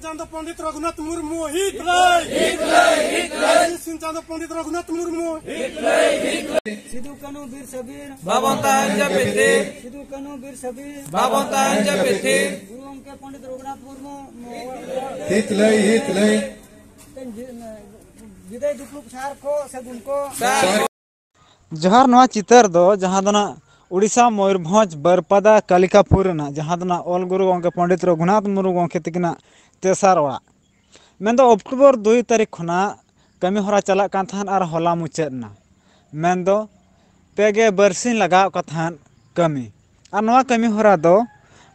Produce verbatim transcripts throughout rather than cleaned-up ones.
ᱪᱟᱸᱫᱚ ᱯᱚᱸᱰᱤᱛ ᱨᱚᱜᱷᱩᱱᱟᱛᱷ ᱢᱩᱨᱢᱩ ᱦᱤᱛ ᱞᱟᱹᱭ, ᱦᱤᱛ ᱞᱟᱹᱭ, ᱦᱤᱛ ᱞᱟᱹᱭ᱾ ᱥᱤᱧ ᱪᱟᱸᱫᱚ ᱯᱚᱸᱰᱤᱛ ᱨᱚᱜᱷᱩᱱᱟᱛᱷ ᱢᱩᱨᱢᱩ ᱦᱤᱛ ᱞᱟᱹᱭ, ᱦᱤᱛ ᱞᱟᱹᱭ᱾ ᱥᱤᱫᱩ ᱠᱟᱹᱱᱦᱩ ᱵᱤᱨ ᱥᱟᱹᱵᱤᱨ ᱵᱟᱵᱚᱱ ᱛᱟᱦᱮᱱ ᱪᱟ ᱯᱤᱛᱷᱤ᱾ ᱥᱤᱫᱩ ᱠᱟᱹᱱᱦᱩ ᱵᱤᱨ ᱥᱟᱹᱵᱤᱨ ᱵᱟᱵᱚᱱ ᱛᱟᱦᱮᱱ ᱪᱟ ᱯᱤᱛᱷᱤ᱾ ᱜᱩᱨᱩ ᱜᱚᱢᱠᱮ ᱯᱚᱸᱰᱤᱛ ᱨᱚᱜᱷᱩᱱᱟᱛᱷ ᱢᱩᱨᱢᱩ ᱦᱤᱛ ᱞᱟᱹᱭ, ᱦᱤᱛ ᱞᱟᱹᱭ᱾ ᱵᱤᱫᱟᱹᱭ ᱫᱩᱯᱲᱩᱵ ᱥᱟᱨ ᱠᱚ ᱥᱟᱹᱜᱩᱱ ᱠᱚ᱾ ᱡᱚᱦᱟᱨ, ᱱᱚᱣᱟ ᱪᱤᱛᱟᱹᱨ ᱫᱚ ᱡᱟᱦᱟᱸ ᱫᱚ ᱱᱟᱜ ᱩᱲᱤᱥᱥᱟ ᱢᱚᱭᱩᱨᱵᱷᱚᱸᱡᱽ ᱵᱟᱹᱨᱯᱟᱫᱟ ᱠᱟᱞᱤᱠᱟᱯᱩᱨ ᱨᱮᱱᱟᱜ, ᱡᱟᱦᱟᱸ ᱫᱚ ᱱᱟᱜ ᱚᱞ ᱜᱩᱨᱩ ᱜᱚᱢᱠᱮ ᱯᱚᱸᱰᱤᱛ ᱨᱚᱜᱷᱩᱱᱟᱛᱷ ᱢᱩᱨᱢᱩ ᱜᱚᱢᱠᱮ ᱛᱤᱠᱤᱱᱟᱜ ᱛᱮᱥᱟᱨ ᱚᱲᱟᱜ᱾ ᱢᱮᱱᱫᱚ ᱚᱠᱴᱳᱵᱚᱨ ᱫᱩᱭ ᱛᱟᱹᱨᱤᱠᱷ ᱠᱷᱚᱱᱟᱜ ᱠᱟᱹᱢᱤ ᱦᱚᱨᱟ ᱪᱟᱞᱟᱜ ᱠᱟᱱ ᱛᱟᱦᱮᱸᱫ ᱟᱨ ᱦᱚᱞᱟ ᱢᱩᱪᱟᱹᱫ ᱮᱱᱟ᱾ ᱢᱮᱱᱫᱚ ᱯᱮ ᱜᱮ ᱵᱟᱨᱥᱤᱧ ᱞᱟᱜᱟᱣ ᱠᱟᱱ ᱛᱟᱦᱮᱸᱫ ᱠᱟᱹᱢᱤ᱾ ᱟᱨ ᱱᱚᱣᱟ ᱠᱟᱹᱢᱤ ᱦᱚᱨᱟ ᱫᱚ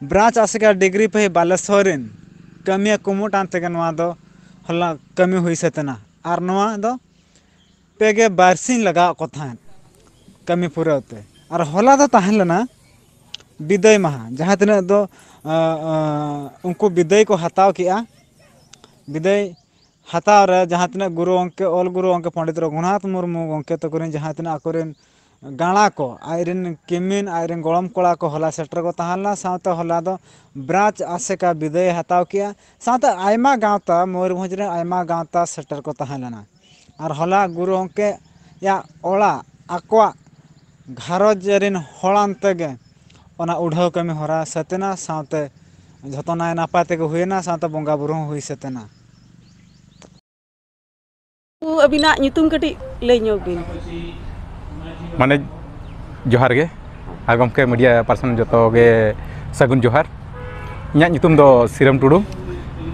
ᱵᱨᱟᱧᱪ ᱟᱥᱮᱠᱟ ᱰᱤᱜᱽᱨᱤ ᱯᱟᱹᱦᱤ ᱵᱟᱞᱮᱥᱚᱨ ᱨᱮᱱ ᱠᱟᱹᱢᱤᱭᱟᱹ ᱠᱩᱢᱩᱴ ᱟᱱ ᱛᱮᱜᱮ ᱱᱚᱣᱟ ᱫᱚ ᱦᱚᱞᱟ ᱠᱟᱹᱢᱤ ᱦᱩᱭ ᱥᱟᱹᱛ ᱮᱱᱟ᱾ ᱟᱨ ᱱᱚᱣᱟ ᱫᱚ ᱯᱮ ᱜᱮ ᱵᱟᱨᱥᱤᱧ ᱞᱟᱜᱟᱣ ᱠᱚ ᱛᱟᱦᱮᱸᱫ ᱠᱟᱹᱢᱤ ᱯᱩᱨᱟᱹᱣ ᱛᱮ᱾ ᱟᱨ ᱦᱚᱞᱟ ᱫᱚ ᱛᱟᱦᱮᱸ ᱞᱮᱱᱟ ᱵᱤᱫᱟᱹᱭ ᱢᱟᱦᱟ, ᱡᱟᱦᱟᱸ ᱛᱤᱱᱟᱹᱜ ᱫᱚ, ᱟᱸ, ᱟᱸ, ᱩᱱᱠᱩ ᱵᱤᱫᱟᱹᱭ ᱠᱚ ᱦᱟᱛᱟᱣ ᱠᱮᱜᱼᱟ᱾ ᱵᱤᱫᱟᱹᱭ ᱦᱟᱛᱟᱣ ᱨᱮ ᱡᱟᱦᱟᱸ ᱛᱤᱱᱟᱹᱜ ᱜᱩᱨᱩ ᱜᱚᱢᱠᱮ, ᱚᱞ ᱜᱩᱨᱩ ᱜᱚᱢᱠᱮ ᱯᱚᱸᱰᱤᱛ ᱨᱚᱜᱷᱩᱱᱟᱛᱷ ᱢᱩᱨᱢᱩ ᱜᱚᱢᱠᱮ ᱛᱟᱠᱚ ᱨᱮᱱ ᱡᱟᱦᱟᱸ ᱛᱤᱱᱟᱹᱜ ᱟᱠᱚᱨᱮᱱ ᱜᱟᱬᱟ ᱠᱚ, ᱟᱡᱨᱮᱱ ᱠᱤᱢᱤᱱ, ᱟᱡᱨᱮᱱ ᱜᱚᱲᱚᱢ ᱠᱚᱲᱟ ᱠᱚ ᱦᱚᱞᱟ ᱥᱮᱴᱮᱨ ᱠᱚ ᱛᱟᱦᱮᱸ ᱞᱮᱱᱟ᱾ ᱥᱟᱶᱛᱮ ᱦᱚᱞᱟ ᱫᱚ ᱵᱨᱟᱧᱪ ᱟᱥᱮᱠᱟ ᱵᱤᱫᱟᱹᱭ ᱦᱟᱛᱟᱣ ᱠᱮᱜᱼᱟ᱾ ᱥᱟᱶᱛᱮ ᱟᱭᱢᱟ ᱜᱟᱶᱛᱟ, ᱢᱚᱭᱩᱨᱵᱷᱚᱸᱡᱽ ᱨᱮᱱ ᱟᱭᱢᱟ ᱜᱟᱶᱛᱟ ᱥᱮᱴᱮᱨ ᱠᱚ ᱛᱟᱦᱮᱸ ᱞᱮᱱᱟ᱾ ᱟᱨ ᱦᱚᱞᱟ ᱜᱩᱨᱩ ᱜᱚᱢᱠᱮᱭᱟᱜ ᱚᱲᱟᱜ ᱟᱠᱚᱣᱟᱜ ᱜᱷᱟᱨᱚᱸᱡᱽ ᱨᱮᱱ ᱦᱚᱲ ᱟᱱᱛᱮ ᱜᱮ ᱚᱱᱟ ᱩᱰᱷᱟᱹᱣ ᱠᱟᱹᱢᱤ ᱦᱚᱨᱟ ᱥᱟᱹᱛ ᱮᱱᱟ, ᱥᱟᱶᱛᱮ ᱡᱷᱚᱛᱚ ᱱᱟᱭ ᱱᱟᱯᱟᱭ ᱛᱮᱜᱮ ᱦᱩᱭᱮᱱᱟ, ᱥᱟᱶᱛᱮ ᱵᱚᱸᱜᱟ ᱵᱩᱨᱩ ᱦᱚᱸ ᱦᱩᱭ ᱥᱟᱹᱛ ᱮᱱᱟ᱾ ᱟᱹᱵᱤᱱᱟᱜ ᱧᱩᱛᱩᱢ ᱠᱟᱹᱴᱤᱡ ᱞᱟᱹᱭ ᱧᱚᱜ ᱵᱤᱱ᱾ ᱢᱟᱱᱮ, ᱡᱚᱦᱟᱨ ᱜᱮ, ᱟᱨ ᱜᱚᱢᱠᱮ ᱢᱤᱰᱤᱭᱟ ᱯᱟᱨᱥᱚᱱ ᱡᱚᱛᱚ ᱜᱮ ᱥᱟᱹᱜᱩᱱ ᱡᱚᱦᱟᱨ᱾ ᱤᱧᱟᱹᱜ ᱧᱩᱛᱩᱢ ᱫᱚ ᱥᱤᱨᱟᱹᱢ ᱴᱩᱰᱩ,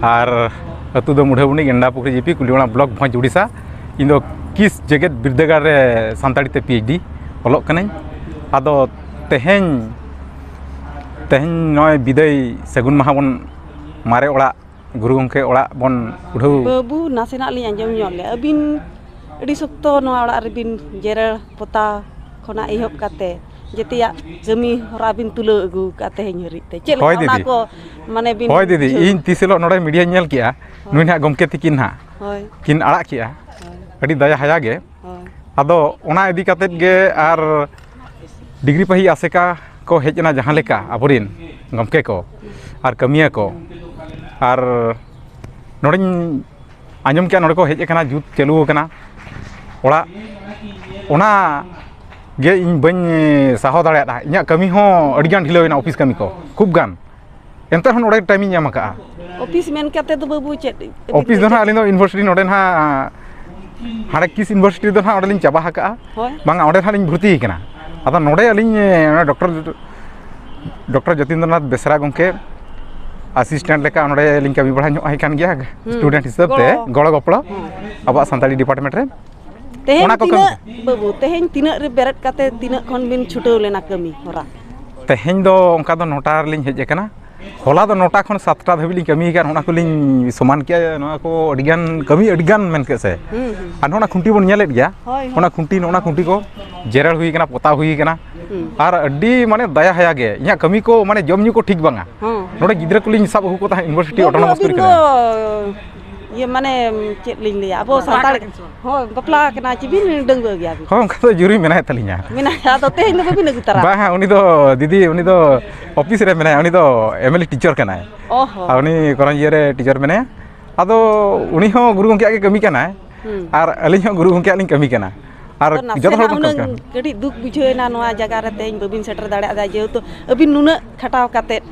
ᱟᱨ ᱟᱹᱛᱩ ᱫᱚ ᱢᱩᱰᱷᱟᱹᱵᱩᱱᱤ, ᱜᱮᱱᱰᱟᱯᱩᱠᱷᱨᱤ ᱡᱤᱯᱤ, ᱠᱩᱞᱤᱢᱟᱲᱟ ᱵᱞᱚᱠ, ᱵᱷᱚᱸᱡᱽ, ᱩᱲᱤᱥᱥᱟ᱾ ᱤᱧ ᱫᱚ ᱠᱤᱥ ᱡᱮᱜᱮᱛ ᱵᱤᱨᱫᱟᱹᱜᱟᱲ ᱨᱮ ᱥᱟᱱᱛᱟᱲᱤ ᱛᱮ ᱯᱤ ᱮᱭᱤᱪ ᱰᱤ ᱚᱞᱚᱜ ᱠᱟᱹᱱᱟᱹᱧ᱾ ᱟᱫᱚ ᱛᱮᱦᱮᱧ, ᱛᱮᱦᱮᱧ ᱱᱚᱜᱼᱚᱭ ᱵᱤᱫᱟᱹᱭ ᱥᱟᱹᱜᱩᱱ ᱢᱟᱦᱟ ᱵᱚᱱ, ᱢᱟᱨᱮ ᱚᱲᱟᱜ ᱜᱩᱨᱩ ᱜᱚᱢᱠᱮ ᱚᱲᱟᱜ ᱵᱚᱱ ᱩᱰᱷᱟᱹᱣ᱾ ᱵᱟᱹᱵᱩ, ᱱᱟᱥᱮᱱᱟᱜ ᱞᱤᱧ ᱟᱸᱡᱚᱢ ᱧᱚᱜ ᱞᱮ᱾ ᱟᱹᱵᱤᱱ ᱟᱹᱰᱤ ᱥᱚᱠᱛᱚ ᱱᱚᱣᱟ ᱚᱲᱟᱜ ᱨᱮᱵᱤᱱ ᱡᱮᱨᱮᱲ ᱯᱚᱛᱟᱣ ᱠᱷᱚᱱᱟᱜ ᱮᱦᱚᱵ ᱠᱟᱛᱮ ᱡᱮᱛᱮᱭᱟᱜ ᱠᱟᱹᱢᱤ ᱦᱚᱨᱟ ᱵᱤᱱ ᱛᱩᱞᱟᱹᱣ ᱟᱹᱜᱩ ᱠᱟᱜᱼᱟ ᱛᱮᱦᱮᱧ ᱦᱟᱹᱨᱤᱡ ᱛᱮ᱾ ᱪᱮᱫ ᱞᱮᱠᱟ ᱦᱳᱭ, ᱚᱱᱟ ᱫᱤᱫᱤ᱾ ᱠᱚ, ᱢᱟᱱᱮ, ᱵᱤᱱ ᱦᱳᱭ, ᱫᱤᱫᱤ, ᱵᱩᱡᱷᱟᱹᱣ? ᱤᱧ ᱛᱤᱥ ᱦᱤᱞᱳᱜ ᱱᱚᱰᱮ ᱢᱤᱰᱤᱭᱟᱧ ᱧᱮᱞ ᱠᱮᱜᱼᱟ, ᱦᱳᱭ᱾ ᱱᱩᱭ ᱱᱟᱦᱟᱜ ᱜᱚᱢᱠᱮ ᱛᱤᱠᱤᱱ ᱱᱟᱦᱟᱜ ᱦᱳᱭ᱾ ᱠᱤᱱ ᱟᱲᱟᱜ ᱠᱮᱜᱼᱟ᱾ ᱦᱳᱭ᱾ ᱟᱫᱚ ᱚᱱᱟ ᱤᱫᱤ ᱠᱟᱛᱮᱫ ᱜᱮ ᱟᱨ ᱰᱤᱜᱽᱨᱤ ᱯᱟᱹᱦᱤ ᱟᱥᱮᱠᱟ ᱠᱚ ᱦᱮᱡ ᱮᱱᱟ, ᱡᱟᱦᱟᱸ ᱞᱮᱠᱟ ᱟᱵᱚᱨᱮᱱ ᱜᱚᱢᱠᱮ ᱠᱚ ᱟᱨ ᱠᱟᱹᱢᱤᱭᱟᱹ ᱠᱚ, ᱟᱨ ᱱᱚᱰᱮᱧ ᱟᱸᱡᱚᱢ ᱠᱮᱜᱼᱟ, ᱱᱚᱰᱮ ᱠᱚ ᱦᱮᱡ ᱟᱠᱟᱱᱟ, ᱡᱩᱛ ᱪᱟᱹᱞᱩ ᱟᱠᱟᱱᱟ ᱚᱲᱟᱜ, ᱚᱱᱟ ᱜᱮ ᱤᱧ ᱵᱟᱹᱧ ᱥᱟᱦᱟᱣ ᱫᱟᱲᱮᱭᱟᱫᱟ᱾ ᱤᱧᱟᱹᱜ ᱠᱟᱹᱢᱤ ᱦᱚᱸ ᱟᱹᱰᱤᱜᱟᱱ ᱰᱷᱤᱞᱟᱹᱣ ᱮᱱᱟ, ᱚᱯᱷᱤᱥ ᱠᱟᱹᱢᱤ ᱠᱚ ᱠᱷᱩᱵ ᱜᱟᱱ, ᱮᱱᱛᱮ ᱨᱮᱦᱚᱸ ᱱᱚᱰᱮ ᱴᱟᱭᱤᱢᱤᱧ ᱮᱢ ᱟᱠᱟᱫᱼᱟ᱾ ᱚᱯᱷᱤᱥ ᱢᱮᱱ ᱠᱟᱛᱮ ᱫᱚ ᱵᱟᱹᱵᱩ ᱪᱮᱫ ᱟᱹᱵᱤᱱ ᱚᱯᱷᱤᱥ ᱫᱚ ᱪᱮᱫ? ᱱᱟᱦᱟᱜ ᱟᱹᱞᱤᱧ ᱫᱚ ᱤᱭᱩᱱᱤᱵᱷᱟᱨᱥᱤᱴᱤ ᱱᱚᱰᱮ ᱱᱟᱦᱟᱜ ᱦᱟᱸᱰᱮ ᱠᱤᱥ ᱤᱭᱩᱱᱤᱵᱷᱟᱨᱥᱤᱴᱤ ᱫᱚ ᱱᱟᱦᱟᱜ ᱚᱸᱰᱮ ᱞᱤᱧ ᱪᱟᱵᱟ ᱟᱠᱟᱫᱼᱟ᱾ ᱦᱳᱭ᱾ ᱵᱟᱝᱟ, ᱚᱸᱰᱮ ᱱᱟᱦᱟᱜ ᱞᱤᱧ ᱵᱷᱚᱨᱛᱤ ᱟᱠᱟᱱᱟ᱾ ᱟᱫᱚ ᱱᱚᱰᱮ ᱟᱹᱞᱤᱧ ᱚᱱᱟ ᱰᱚᱠᱴᱚᱨ ᱰᱚᱠᱴᱚᱨ ᱡᱚᱛᱤᱱᱫᱨᱚᱱᱟᱛᱷ ᱵᱮᱥᱨᱟ ᱜᱚᱢᱠᱮ ᱟᱥᱤᱥᱴᱮᱱᱴ ᱞᱮᱠᱟ ᱱᱚᱰᱮ ᱞᱤᱧ ᱠᱟᱹᱢᱤ ᱵᱟᱲᱟ ᱧᱚᱜ ᱟᱭ ᱠᱟᱱ ᱜᱮᱭᱟ, ᱦᱩᱸ᱾ ᱥᱴᱩᱰᱮᱱᱴ ᱦᱤᱥᱟᱹᱵ ᱛᱮ ᱜᱚᱲᱚ᱾ ᱜᱚᱲᱚ ᱜᱚᱯᱚᱲᱚ ᱦᱩᱸ᱾ ᱟᱵᱚᱣᱟᱜ ᱥᱟᱱᱛᱟᱲᱤ ᱰᱤᱯᱟᱨᱴᱢᱮᱱᱴ ᱨᱮ᱾ ᱛᱮᱦᱮᱧ ᱚᱱᱟ ᱠᱚ ᱠᱟᱹᱢᱤ᱾ ᱛᱤᱱᱟᱹᱜ ᱵᱟᱹᱵᱩ, ᱛᱮᱦᱮᱧ ᱛᱤᱱᱟᱹᱜ ᱨᱮ ᱵᱮᱨᱮᱫ ᱠᱟᱛᱮ ᱛᱤᱱᱟᱹᱜ ᱠᱷᱚᱱ ᱵᱤᱱ ᱪᱷᱩᱴᱟᱹᱣ ᱞᱮᱱᱟ ᱠᱟᱹᱢᱤ ᱦᱚᱨᱟ? ᱛᱮᱦᱮᱧ ᱫᱚ ᱚᱱᱠᱟ ᱫᱚ ᱱᱚᱴᱟ ᱨᱮᱞᱤᱧ ᱦᱮᱡ ᱟᱠᱟᱱᱟ᱾ ᱦᱚᱞᱟ ᱫᱚ ᱱᱚᱴᱟ ᱠᱷᱚᱱ ᱥᱟᱛᱴᱟ ᱫᱷᱟᱹᱵᱤᱡ ᱞᱤᱧ ᱠᱟᱹᱢᱤ ᱟᱠᱟᱫ, ᱚᱱᱟ ᱠᱚᱞᱤᱧ ᱥᱚᱢᱟᱱ ᱠᱮᱜᱼᱟ᱾ ᱱᱚᱣᱟ ᱠᱚ ᱟᱹᱰᱤᱜᱟᱱ ᱠᱟᱹᱢᱤ, ᱟᱹᱰᱤᱜᱟᱱ ᱢᱮᱱ ᱠᱮᱫ ᱥᱮ᱾ ᱦᱩᱸ, ᱦᱩᱸ᱾ ᱟᱨ ᱱᱚᱜᱼᱚ ᱱᱟ ᱠᱷᱩᱱᱴᱤ ᱵᱚᱱ ᱧᱮᱞᱮᱫ ᱜᱮᱭᱟ, ᱦᱳᱭ, ᱦᱳᱭ᱾ ᱚᱱᱟ ᱠᱷᱩᱱᱴᱤ, ᱱᱚᱜᱼᱚ ᱱᱟ ᱠᱷᱩᱱᱴᱤ ᱠᱚ ᱡᱮᱨᱮᱲ ᱦᱩᱭ ᱠᱟᱱᱟ, ᱯᱚᱛᱟᱣ ᱦᱩᱭ ᱠᱟᱱᱟ᱾ ᱦᱩᱸ᱾ ᱟᱨ ᱟᱹᱰᱤ ᱢᱟᱱᱮ ᱫᱟᱭᱟ ᱦᱟᱭᱟ ᱜᱮ ᱤᱧᱟᱹᱜ ᱠᱟᱹᱢᱤ ᱠᱚ, ᱢᱟᱱᱮ ᱡᱚᱢ ᱧᱩ ᱠᱚ ᱴᱷᱤᱠ ᱵᱟᱝᱟ᱾ ᱦᱚᱸ᱾ ᱱᱚᱰᱮ ᱜᱤᱫᱽᱨᱟᱹ ᱠᱚᱞᱤᱧ ᱥᱟᱵ ᱟᱹᱜᱩ ᱠᱚ ᱛᱟᱦᱮᱸᱫ ᱤᱭᱩᱱᱤᱵᱷᱟᱨᱥᱤᱴᱤ ᱵᱟᱹᱵᱩ, ᱚᱴᱳᱱᱚᱢᱟᱥ ᱟᱹᱵᱤᱱ ᱠᱚᱨᱮ ᱫᱚ, ᱠᱷᱚᱱᱟᱜ᱾ ᱤᱭᱟᱹ, ᱢᱟᱱᱮ, ᱪᱮᱫ ᱞᱤᱧ ᱞᱟᱹᱭᱟ, ᱟᱵᱚ ᱵᱟᱯᱞᱟ ᱥᱟᱱᱛᱟᱲ ᱠᱟᱱᱟ ᱵᱤᱱ ᱥᱮ ᱵᱟᱝ? ᱦᱳᱭ, ᱵᱟᱯᱞᱟ ᱠᱟᱱᱟ ᱪᱮ ᱵᱤᱱ, ᱰᱟᱺᱜᱩᱣᱟᱹ ᱜᱮᱭᱟ ᱵᱤᱱ? ᱦᱳᱭ, ᱚᱱᱠᱟ ᱫᱚ ᱡᱩᱨᱤ ᱢᱮᱱᱟᱭ ᱛᱟᱹᱞᱤᱧᱟ᱾ ᱢᱮᱱᱟᱭᱟ, ᱟᱫᱚ ᱛᱮᱦᱮᱧ ᱫᱚ ᱵᱟᱹᱵᱤᱱ ᱟᱹᱜᱩ ᱛᱟᱨᱟ? ᱵᱟᱝ ᱦᱟᱸᱜ, ᱩᱱᱤ ᱫᱚ ᱫᱤᱫᱤ, ᱩᱱᱤ ᱫᱚ ᱚᱯᱷᱤᱥ ᱨᱮ ᱢᱮᱱᱟᱭᱟ, ᱩᱱᱤ ᱫᱚ ᱮᱢ ᱮᱞ ᱮ ᱴᱤᱪᱟᱨ ᱠᱟᱱᱟᱭ᱾ ᱚ ᱦᱚᱸ᱾ ᱟᱨ ᱩᱱᱤ ᱠᱚᱨᱚᱧᱡᱤᱭᱟᱹ ᱨᱮ ᱴᱤᱪᱟᱨ ᱢᱮᱱᱟᱭᱟ᱾ ᱟᱫᱚ ᱩᱱᱤ ᱦᱚᱸ ᱜᱩᱨᱩ ᱜᱚᱢᱠᱮᱭᱟᱜ ᱜᱮ ᱠᱟᱹᱢᱤ ᱠᱟᱱᱟᱭ᱾ ᱦᱩᱸ᱾ ᱟᱨ ᱟᱹᱞᱤᱧ ᱦᱚᱸ ᱜᱩᱨᱩ ᱜᱚᱢᱠᱮᱭᱟᱜ ᱞᱤᱧ ᱠᱟᱹᱢᱤ ᱠᱟᱱᱟ᱾ ᱟᱨ ᱛᱚ ᱡᱚᱛᱚ ᱦᱚᱲ ᱱᱟᱥᱮᱱᱟᱜ ᱵᱚᱱ ᱠᱟᱹᱢᱤ ᱦᱩᱱᱟᱹᱝ ᱠᱟᱱᱟ᱾ ᱠᱟᱹᱴᱤᱡ ᱫᱩᱠ ᱵᱩᱡᱷᱟᱹᱣ ᱮᱱᱟ, ᱱᱚᱣᱟ ᱡᱟᱭᱜᱟ ᱨᱮ ᱛᱮᱦᱮᱧ ᱵᱟᱹᱵᱤᱱ ᱥᱮᱴᱮᱨ ᱫᱟᱲᱮᱭᱟᱫᱟ, ᱡᱮᱦᱮᱛᱩ ᱟᱹᱵᱤᱱ ᱱᱩᱱᱟᱹᱜ ᱠᱷᱟᱴᱟᱣ ᱠᱟᱛᱮᱫ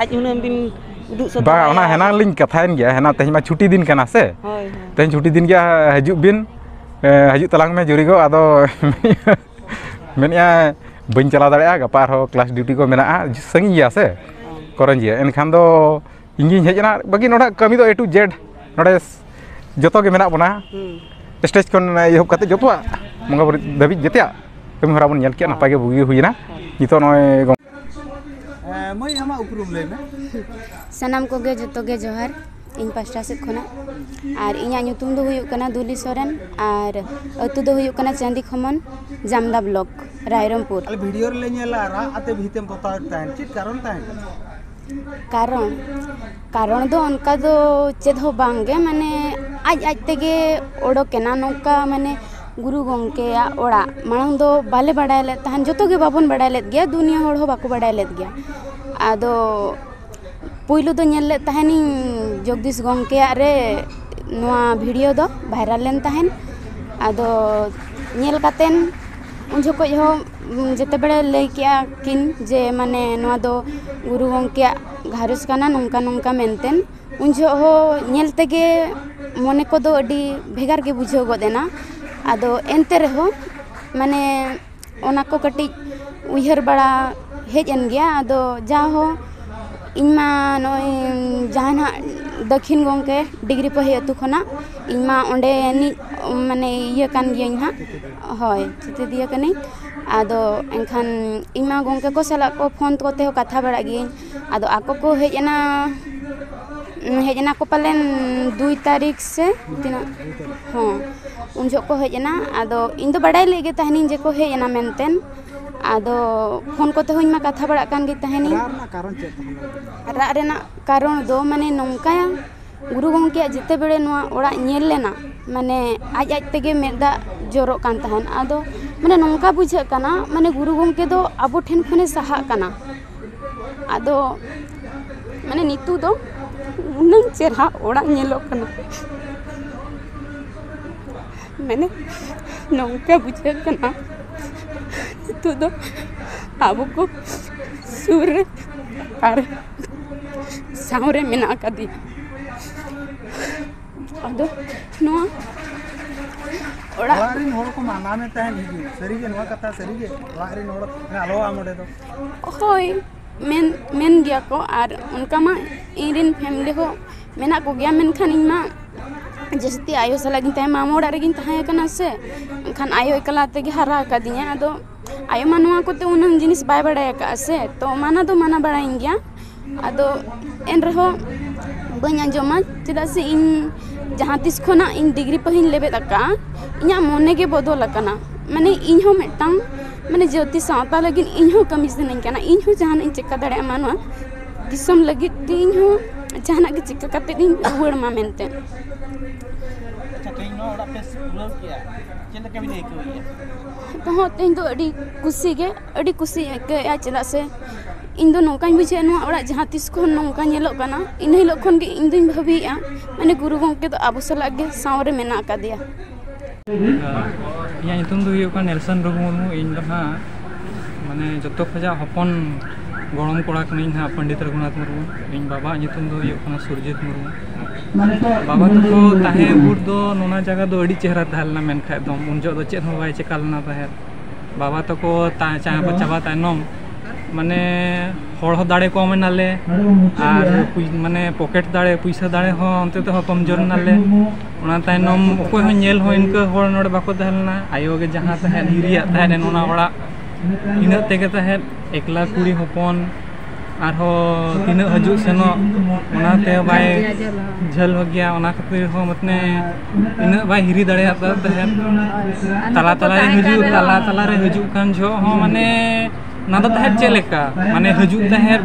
ᱟᱡ ᱦᱩᱱᱟᱹᱝ ᱵᱤᱱ ᱩᱫᱩᱜ ᱥᱚᱫᱚᱨ ᱵᱟᱝ, ᱚᱱᱟ ᱟᱭᱟ᱾ ᱦᱮᱱᱟᱝ ᱞᱤᱧ ᱠᱟᱛᱷᱟᱭᱮᱱ ᱜᱮᱭᱟ, ᱦᱮᱱᱟᱝ ᱛᱮᱦᱮᱧ ᱢᱟ ᱪᱷᱩᱴᱤ ᱫᱤᱱ ᱠᱟᱱᱟ ᱥᱮ᱾ ᱦᱳᱭ, ᱦᱳᱭ᱾ ᱛᱮᱦᱮᱧ ᱪᱷᱩᱴᱤ ᱫᱤᱱ ᱜᱮᱭᱟ, ᱦᱤᱡᱩᱜ ᱵᱤᱱ, ᱮ, ᱦᱤᱡᱩᱜ ᱛᱟᱞᱟᱝ ᱢᱮ ᱡᱩᱨᱤ ᱜᱚ᱾ ᱟᱫᱚ ᱢᱮᱱᱮᱫᱼᱟ, ᱵᱟᱹᱧ ᱪᱟᱞᱟᱣ ᱫᱟᱲᱮᱭᱟᱜᱼᱟ, ᱜᱟᱯᱟ ᱟᱨᱦᱚᱸ ᱠᱞᱟᱥ ᱰᱤᱭᱩᱴᱤ ᱠᱚ ᱢᱮᱱᱟᱜᱼᱟ, ᱥᱟᱺᱜᱤᱧ ᱜᱮᱭᱟ ᱥᱮ, ᱦᱳᱭ᱾ ᱠᱚᱨᱚᱧᱡᱤᱭᱟᱹ᱾ ᱮᱱᱠᱷᱟᱱ ᱫᱚ ᱤᱧ ᱜᱤᱧ ᱦᱮᱡ ᱮᱱᱟ, ᱵᱟᱹᱠᱤ ᱱᱚᱰᱮ ᱠᱟᱹᱢᱤ ᱫᱚ A to Z ᱱᱚᱰᱮ ᱡᱚᱛᱚ ᱜᱮ ᱢᱮᱱᱟᱜ ᱵᱚᱱᱟ᱾ ᱦᱩᱸ᱾ ᱥᱴᱮᱡᱽ ᱠᱷᱚᱱ ᱮᱦᱚᱵ ᱠᱟᱛᱮ ᱡᱚᱛᱚᱣᱟᱜ ᱵᱚᱸᱜᱟ ᱵᱩᱨᱩ ᱫᱷᱟᱹᱵᱤᱡ ᱡᱚᱛᱚᱭᱟᱜ ᱠᱟᱹᱢᱤ ᱦᱚᱨᱟ ᱵᱚᱱ ᱧᱮᱞ ᱠᱮᱜᱼᱟ, ᱦᱳᱭ᱾ ᱱᱟᱯᱟᱭ ᱜᱮ ᱵᱩᱜᱤ ᱦᱩᱭᱮᱱᱟ᱾ ᱦᱳᱭ᱾ ᱱᱤᱛᱚᱜ ᱱᱚᱜᱼᱚᱭ ᱜᱚᱝ- ᱦᱮᱸ, ᱢᱟᱹᱭ, ᱟᱢᱟᱜ ᱩᱯᱨᱩᱢ ᱞᱟᱹᱭ ᱢᱮ᱾ ᱥᱟᱱᱟᱢ ᱠᱚᱜᱮ ᱡᱚᱛᱚ ᱜᱮ ᱡᱚᱦᱟᱨ ᱤᱧ ᱯᱟᱥᱴᱟ ᱥᱮᱫ ᱠᱷᱚᱱᱟᱜ᱾ ᱟᱨ ᱤᱧᱟᱹᱜ ᱧᱩᱛᱩᱢ ᱫᱚ ᱦᱩᱭᱩᱜ ᱠᱟᱱᱟ ᱫᱩᱞᱤ ᱥᱚᱨᱮᱱ, ᱟᱨ ᱟᱹᱛᱩ ᱫᱚ ᱦᱩᱭᱩᱜ ᱠᱟᱱᱟ ᱪᱟᱸᱫᱤ ᱠᱷᱚᱢᱚᱱ, ᱡᱟᱢᱫᱟ ᱵᱞᱚᱠ, ᱨᱟᱭᱨᱚᱝᱯᱩᱨ᱾ ᱟᱞᱮ ᱵᱷᱤᱰᱤᱭᱳ ᱨᱮᱞᱮ ᱧᱮᱞᱟ, ᱨᱟᱜ ᱟᱛᱮ ᱵᱷᱤᱛᱮᱢ ᱯᱚᱛᱟᱣᱮᱫ ᱛᱟᱦᱮᱸᱫ, ᱪᱮᱫ ᱠᱟᱨᱚᱱ ᱛᱟᱦᱮᱸ ᱠᱟᱱᱟ? ᱠᱟᱨᱚᱱ, ᱠᱟᱨᱚᱱ ᱫᱚ ᱚᱱᱠᱟ ᱫᱚ ᱪᱮᱫ ᱦᱚᱸ ᱵᱟᱝ ᱜᱮ, ᱢᱟᱱᱮ ᱟᱡ ᱟᱡ ᱛᱮᱜᱮ ᱚᱰᱚᱠ ᱮᱱᱟ ᱱᱚᱝᱠᱟ, ᱢᱟᱱᱮ ᱜᱩᱨᱩ ᱜᱚᱢᱠᱮᱭᱟᱜ ᱚᱲᱟᱜ ᱢᱟᱲᱟᱝ ᱫᱚ ᱵᱟᱞᱮ ᱵᱟᱰᱟᱭ ᱞᱮᱫ ᱛᱟᱦᱮᱱ, ᱡᱚᱛᱚ ᱜᱮ ᱵᱟᱵᱚᱱ ᱵᱟᱰᱟᱭ ᱞᱮᱫ ᱜᱮᱭᱟ, ᱫᱩᱱᱤᱭᱟᱹ ᱦᱚᱲ ᱦᱚᱸ ᱵᱟᱠᱚ ᱵᱟᱰᱟᱭ ᱞᱮᱫ ᱜᱮᱭᱟ᱾ ᱟᱫᱚ ᱯᱩᱭᱞᱩ ᱫᱚ ᱧᱮᱞ ᱞᱮᱫ ᱛᱟᱦᱮᱱᱤᱧ ᱡᱚᱜᱽᱫᱤᱥ ᱜᱚᱢᱠᱮᱭᱟᱜ ᱨᱮ ᱱᱚᱣᱟ ᱵᱷᱤᱰᱤᱭᱳ ᱫᱚ ᱵᱷᱟᱭᱨᱟᱞ ᱞᱮᱱ ᱛᱟᱦᱮᱱ᱾ ᱟᱫᱚ ᱧᱮᱞ ᱠᱟᱛᱮᱱ ᱩᱱ ᱡᱚᱠᱷᱚᱡ ᱦᱚᱸ, ᱩᱢ, ᱡᱮᱛᱮ ᱵᱮᱲᱮ ᱞᱟᱹᱭ ᱠᱮᱜᱼᱟ ᱠᱤᱱ ᱡᱮ ᱢᱟᱱᱮ ᱱᱚᱣᱟ ᱫᱚ ᱜᱩᱨᱩ ᱜᱚᱢᱠᱮᱭᱟᱜ ᱜᱷᱟᱨᱚᱸᱡᱽ ᱠᱟᱱᱟ, ᱱᱚᱝᱠᱟ ᱱᱚᱝᱠᱟ ᱢᱮᱱᱛᱮᱱ᱾ ᱩᱱ ᱡᱚᱦᱚᱜ ᱦᱚᱸ ᱧᱮᱞ ᱛᱮᱜᱮ ᱢᱚᱱᱮ ᱠᱚᱫᱚ ᱟᱹᱰᱤ ᱵᱷᱮᱜᱟᱨ ᱜᱮ ᱵᱩᱡᱷᱟᱹᱣ ᱜᱚᱫ ᱮᱱᱟ᱾ ᱟᱫᱚ ᱮᱱᱛᱮ ᱨᱮᱦᱚᱸ ᱢᱟᱱᱮ ᱚᱱᱟ ᱠᱚ ᱠᱟᱹᱴᱤᱡ ᱩᱭᱦᱟᱹᱨ ᱵᱟᱲᱟ ᱦᱮᱡ ᱮᱱ ᱜᱮᱭᱟ᱾ ᱟᱫᱚ ᱡᱟᱦᱚᱸ ᱤᱧ ᱢᱟ ᱱᱚᱜᱼᱚᱭ ᱡᱟᱦᱟᱸ ᱱᱟᱦᱟᱜ ᱫᱟᱹᱠᱷᱤᱱ ᱜᱚᱢᱠᱮ ᱰᱤᱜᱽᱨᱤ ᱯᱟᱹᱦᱤ ᱟᱹᱛᱩ ᱠᱷᱚᱱᱟᱜ ᱤᱧ ᱢᱟ ᱚᱸᱰᱮᱱᱤᱡ ᱢᱟᱱᱮ ᱤᱭᱟᱹ ᱠᱟᱱ ᱜᱤᱭᱟᱹᱧ ᱦᱟᱸᱜ᱾ ᱦᱳᱭ, ᱪᱮᱪᱮᱫᱤᱭᱟᱹ ᱠᱟᱹᱱᱟᱹᱧ᱾ ᱟᱫᱚ ᱮᱱᱠᱷᱟᱱ ᱤᱧ ᱢᱟ ᱜᱚᱢᱠᱮ ᱠᱚ ᱥᱟᱞᱟᱜ ᱠᱚ ᱯᱷᱳᱱ ᱠᱚᱛᱮ ᱦᱚᱸ ᱠᱟᱛᱷᱟ ᱵᱟᱲᱟᱜ ᱜᱤᱭᱟᱹᱧ᱾ ᱟᱫᱚ ᱟᱠᱚ ᱠᱚ ᱦᱮᱡ ᱮᱱᱟ, ᱦᱮᱡ ᱮᱱᱟ ᱠᱚ ᱯᱟᱞᱮᱱ ᱫᱩᱭ ᱛᱟᱹᱨᱤᱠᱷ ᱥᱮ ᱛᱤᱱᱟᱹᱜ? ᱦᱚᱸ, ᱩᱱ ᱡᱚᱦᱚᱜ ᱠᱚ ᱦᱮᱡ ᱮᱱᱟ᱾ ᱟᱫᱚ ᱤᱧ ᱫᱚ ᱵᱟᱰᱟᱭ ᱞᱮᱫ ᱜᱮ ᱛᱟᱦᱮᱱᱤᱧ ᱡᱮ ᱠᱚ ᱦᱮᱡ ᱮᱱᱟ ᱢᱮᱱᱛᱮ᱾ ᱟᱫᱚ ᱯᱷᱳᱱ ᱠᱚᱛᱮ ᱦᱚᱸ ᱤᱧ ᱢᱟ ᱠᱟᱛᱷᱟ ᱵᱟᱲᱟᱜ ᱠᱟᱱ ᱜᱮ ᱛᱟᱦᱮᱱᱤᱧ᱾ ᱨᱟᱜ ᱨᱮᱱᱟᱜ ᱠᱟᱨᱚᱱ ᱪᱮᱫ ᱛᱟᱦᱮᱸ ᱞᱮᱱᱟ? ᱨᱟᱜ ᱨᱮᱱᱟᱜ ᱠᱟᱨᱚᱱ ᱫᱚ ᱢᱟᱱᱮ ᱱᱚᱝᱠᱟ, ᱜᱩᱨᱩ ᱜᱚᱢᱠᱮᱭᱟᱜ ᱡᱮᱛᱮ ᱵᱮᱲᱮ ᱱᱚᱣᱟ ᱚᱲᱟᱜ ᱧᱮᱞ ᱞᱮᱱᱟ, ᱢᱟᱱᱮ ᱟᱡ ᱟᱡ ᱛᱮᱜᱮ ᱢᱮᱫ ᱫᱟᱜ ᱡᱚᱨᱚᱜ ᱠᱟᱱ ᱛᱟᱦᱮᱱ᱾ ᱟᱫᱚ ᱢᱟᱱᱮ ᱱᱚᱝᱠᱟ ᱵᱩᱡᱷᱟᱹᱜ ᱠᱟᱱᱟ, ᱢᱟᱱᱮ ᱜᱩᱨᱩ ᱜᱚᱢᱠᱮ ᱫᱚ ᱟᱵᱚ ᱴᱷᱮᱱ ᱠᱷᱚᱱᱮ ᱥᱟᱦᱟᱜ ᱠᱟᱱᱟ᱾ ᱟᱫᱚ ᱢᱟᱱᱮ ᱱᱤᱛᱚᱜ ᱫᱚ ᱩᱱᱟᱹᱝ ᱪᱮᱨᱦᱟ ᱚᱲᱟᱜ ᱧᱮᱞᱚᱜ ᱠᱟᱱᱟ, ᱢᱟᱱᱮ ᱱᱚᱝᱠᱟ ᱵᱩᱡᱷᱟᱹᱜ ᱠᱟᱱᱟ ᱱᱤᱛᱚᱜ ᱫᱚ ᱟᱵᱚ ᱠᱚ ᱥᱩᱨ ᱨᱮ ᱟᱨ ᱥᱟᱶ ᱨᱮ ᱢᱮᱱᱟᱜ ᱟᱠᱟᱫᱮᱭᱟ᱾ ᱟᱫᱚ ᱱᱚᱣᱟ ᱚᱲᱟᱜ ᱚᱲᱟᱜ ᱨᱮᱱ ᱦᱚᱲ ᱠᱚ ᱢᱟᱱᱟ ᱢᱮ ᱛᱟᱦᱮᱸᱫ ᱦᱤᱡᱩᱜ᱾ ᱥᱟᱹᱨᱤᱜᱮ ᱱᱚᱣᱟ ᱠᱟᱛᱷᱟ, ᱥᱟᱹᱨᱤᱜᱮ ᱚᱲᱟᱜ ᱨᱮᱱ ᱦᱚᱲ ᱢᱟᱱᱮ ᱟᱞᱚ ᱟᱢ ᱚᱸᱰᱮ ᱫᱚ? ᱦᱳᱭ, ᱢᱮᱱ, ᱢᱮᱱ ᱜᱮᱭᱟ ᱠᱚ᱾ ᱟᱨ ᱚᱱᱠᱟ ᱢᱟ ᱤᱧ ᱨᱮᱱ ᱯᱷᱮᱢᱤᱞᱤ ᱦᱚᱸ ᱢᱮᱱᱟᱜ ᱠᱚᱜᱮᱭᱟ, ᱢᱮᱱᱠᱷᱟᱱ ᱤᱧ ᱢᱟ ᱡᱟᱹᱥᱛᱤ ᱟᱭᱳ ᱥᱟᱞᱟᱜ ᱜᱤᱧ ᱛᱟᱦᱮᱸ, ᱢᱟᱢᱟ ᱚᱲᱟᱜ ᱨᱮᱜᱤᱧ ᱛᱟᱦᱮᱸ ᱠᱟᱱᱟ ᱥᱮ, ᱮᱱᱠᱷᱟᱱ ᱟᱭᱳ ᱮᱠᱞᱟ ᱛᱮᱜᱮ ᱦᱟᱨᱟ ᱟᱠᱟᱫᱤᱧᱟ᱾ ᱟᱫᱚ ᱟᱭᱳ ᱢᱟ ᱱᱚᱣᱟ ᱠᱚᱛᱮ ᱩᱱᱟᱹᱝ ᱡᱤᱱᱤᱥ ᱵᱟᱭ ᱵᱟᱲᱟᱭ ᱟᱠᱟᱫᱼᱟ ᱥᱮ, ᱛᱚ ᱢᱟᱱᱟ ᱫᱚ ᱢᱟᱱᱟ ᱵᱟᱲᱟᱭᱤᱧ ᱜᱮᱭᱟ᱾ ᱟᱫᱚ ᱮᱱ ᱨᱮᱦᱚᱸ ᱵᱟᱹᱧ ᱟᱸᱡᱚᱢᱟ, ᱪᱮᱫᱟᱜ ᱥᱮ ᱤᱧ ᱡᱟᱦᱟᱸ ᱛᱤᱥ ᱠᱷᱚᱱᱟᱜ ᱤᱧ ᱰᱤᱜᱽᱨᱤ ᱯᱟᱹᱦᱤᱧ ᱞᱮᱵᱮᱫ ᱟᱠᱟᱫᱼᱟ, ᱤᱧᱟᱹᱜ ᱢᱚᱱᱮ ᱜᱮ ᱵᱚᱫᱚᱞ ᱟᱠᱟᱱᱟ᱾ ᱢᱟᱱᱮ ᱤᱧ ᱦᱚᱸ ᱢᱤᱫᱴᱟᱝ ᱢᱟᱱᱮ ᱡᱟᱹᱛᱤ ᱥᱟᱶᱛᱟ ᱞᱟᱹᱜᱤᱫ ᱤᱧ ᱦᱚᱸ ᱠᱟᱹᱢᱤ ᱥᱟᱱᱟᱧ ᱠᱟᱱᱟ, ᱤᱧ ᱦᱚᱸ ᱡᱟᱦᱟᱱᱟᱜ ᱤᱧ ᱪᱮᱠᱟ ᱫᱟᱲᱮᱭᱟᱜ ᱢᱟ ᱱᱚᱣᱟ ᱫᱤᱥᱚᱢ ᱞᱟᱹᱜᱤᱫ ᱛᱮ, ᱤᱧ ᱦᱚᱸ ᱡᱟᱦᱟᱱᱟᱜ ᱜᱮ ᱪᱮᱠᱟ ᱠᱟᱛᱮᱫ ᱤᱧ ᱨᱩᱣᱟᱹᱲ ᱢᱟ ᱢᱮᱱᱛᱮ᱾ ᱟᱪᱪᱷᱟ, ᱛᱮᱦᱮᱧ ᱱᱚᱣᱟ ᱚᱲᱟᱜ ᱯᱮ ᱯᱩᱨᱟᱹᱣ ᱠᱮᱜᱼᱟ, ᱪᱮᱫ ᱞᱮᱠᱟ ᱵᱤᱱ ᱟᱹᱭᱠᱟᱹᱣᱮᱫᱼᱟ? ᱱᱤᱛᱚᱜ ᱦᱚᱸ ᱛᱮᱦᱮᱧ ᱫᱚ ᱟᱹᱰᱤ ᱠᱩᱥᱤ ᱜᱮ, ᱟᱹᱰᱤ ᱠᱩᱥᱤᱧ ᱟᱹᱭᱠᱟᱹᱣᱮᱫᱼᱟ, ᱪᱮᱫᱟᱜ ᱥᱮ ᱤᱧ ᱫᱚ ᱱᱚᱝᱠᱟᱧ ᱵᱩᱡᱷᱟᱹᱣᱟ, ᱱᱚᱣᱟ ᱚᱲᱟᱜ ᱡᱟᱦᱟᱸ ᱛᱤᱥ ᱠᱷᱚᱱ ᱱᱚᱝᱠᱟ ᱧᱮᱞᱚᱜ ᱠᱟᱱᱟ, ᱤᱱᱟᱹ ᱦᱤᱞᱳᱜ ᱠᱷᱚᱱ ᱜᱮ ᱤᱧ ᱫᱩᱧ ᱵᱷᱟᱹᱵᱤᱭᱮᱫᱼᱟ, ᱢᱟᱱᱮ ᱜᱩᱨᱩ ᱜᱚᱢᱠᱮ ᱫᱚ ᱟᱵᱚ ᱥᱟᱞᱟᱜ ᱜᱮ ᱥᱟᱶ ᱨᱮ ᱢᱮᱱᱟᱜ ᱟᱠᱟᱫᱮᱭᱟ᱾ ᱤᱧᱟᱹᱜ ᱧᱩᱛᱩᱢ ᱫᱚ ᱦᱩᱭᱩᱜ ᱠᱟᱱᱟ ᱱᱮᱞᱥᱚᱱ ᱨᱚᱜᱷᱩ ᱢᱩᱨᱢᱩ᱾ ᱤᱧ ᱫᱚ ᱦᱟᱸᱜ ᱢᱟᱱᱮ ᱡᱚᱛᱚ ᱠᱷᱚᱡᱟᱜ ᱦᱚᱯᱚᱱ ᱜᱚᱲᱚᱢ ᱠᱚᱲᱟ ᱠᱟᱹᱱᱟᱹᱧ ᱦᱟᱸᱜ ᱯᱚᱱᱰᱤᱛ ᱨᱚᱜᱷᱩᱱᱟᱛᱷ ᱢᱩᱨᱢᱩ᱾ ᱤᱧ ᱵᱟᱵᱟᱣᱟᱜ ᱧᱩᱛᱩᱢ ᱫᱚ ᱦᱩᱭᱩᱜ ᱠᱟᱱᱟ ᱥᱩᱨᱡᱤᱛ ᱢᱩᱨᱢᱩ᱾ ᱵᱟᱵᱟ ᱛᱟᱠᱚ ᱛᱟᱦᱮᱸ ᱵᱷᱳᱨ ᱫᱚ ᱱᱚᱣᱟ ᱡᱟᱭᱜᱟ ᱫᱚ ᱟᱹᱰᱤ ᱪᱮᱦᱨᱟ ᱛᱟᱦᱮᱸ ᱞᱮᱱᱟ, ᱢᱮᱱᱠᱷᱟᱡ ᱫᱚ ᱩᱱ ᱡᱚᱦᱚᱜ ᱫᱚ ᱪᱮᱫ ᱦᱚᱸ ᱵᱟᱭ ᱪᱮᱠᱟ ᱞᱮᱱᱟ ᱛᱟᱦᱮᱸᱫ᱾ ᱵᱟᱵᱟ ᱛᱟᱠᱚ ᱛᱟ-, ᱪᱟ-, ᱪᱟᱵᱟ ᱛᱟᱭᱱᱚᱢ ᱢᱟᱱᱮ ᱦᱚᱲ ᱦᱚᱸ ᱫᱟᱲᱮ ᱠᱚᱢ ᱮᱱᱟᱞᱮ, ᱟᱨ ᱯᱩᱭ-, ᱢᱟᱱᱮ ᱯᱚᱠᱮᱴ ᱫᱟᱲᱮ, ᱯᱩᱭᱥᱟᱹ ᱫᱟᱲᱮ ᱦᱚᱸ ᱚᱱᱛᱮ ᱛᱮᱦᱚᱸ ᱠᱚᱢᱡᱳᱨ ᱮᱱᱟᱞᱮ᱾ ᱚᱱᱟ ᱛᱟᱭᱱᱚᱢ ᱚᱠᱚᱭ ᱦᱚᱸ ᱧᱮᱞ ᱦᱚᱸ ᱤᱱᱠᱟᱹ ᱦᱚᱲ ᱱᱚᱰᱮ ᱵᱟᱠᱚ ᱛᱟᱦᱮᱸ ᱞᱮᱱᱟ᱾ ᱟᱭᱳ ᱜᱮ ᱡᱟᱦᱟᱸ ᱛᱟᱦᱮᱸᱫ, ᱦᱤᱨᱤᱭᱟᱜ ᱛᱟᱦᱮᱸᱫ ᱚᱱᱟ ᱚᱲᱟᱜ, ᱤᱱᱟᱹᱜ ᱛᱮᱜᱮ ᱛᱟᱦᱮᱸᱫ᱾ ᱮᱠᱞᱟ ᱠᱩᱲᱤ ᱦᱚᱯᱚᱱ, ᱟᱨᱦᱚᱸ ᱛᱤᱱᱟᱹᱜ ᱦᱤᱡᱩᱜ ᱥᱮᱱᱚᱜ, ᱚᱱᱟᱛᱮ ᱵᱟᱭ ᱡᱷᱟᱹᱞ ᱦᱚᱸ᱾ ᱡᱷᱟᱹᱞ ᱦᱚᱸ ᱜᱮᱭᱟ, ᱚᱱᱟ ᱠᱷᱟᱹᱛᱤᱨ ᱦᱚᱸ ᱢᱟᱱᱮ ᱤᱱᱟᱹᱜ ᱵᱟᱭ ᱦᱤᱨᱤ ᱫᱟᱲᱮᱭᱟᱫ ᱛᱟᱦᱮᱸᱫ᱾ ᱟᱨ ᱛᱟᱞᱟ ᱱᱩᱠᱩ ᱛᱟᱞᱟᱨᱮ ᱛᱟᱦᱮᱸ ᱦᱤᱡᱩᱜ, ᱠᱟᱱ ᱛᱟᱞᱟ ᱨᱮᱦᱚᱸ ᱛᱟᱞᱟᱨᱮ ᱦᱤᱡᱩᱜ ᱠᱟᱱ ᱡᱚᱦᱚᱜ ᱦᱚᱸ ᱢᱟᱱᱮ ᱚᱱᱟ ᱫᱚ ᱛᱟᱦᱮᱸᱫ ᱪᱮᱫ ᱞᱮᱠᱟ, ᱢᱟᱱᱮ ᱦᱤᱡᱩᱜ ᱛᱟᱦᱮᱸᱫ,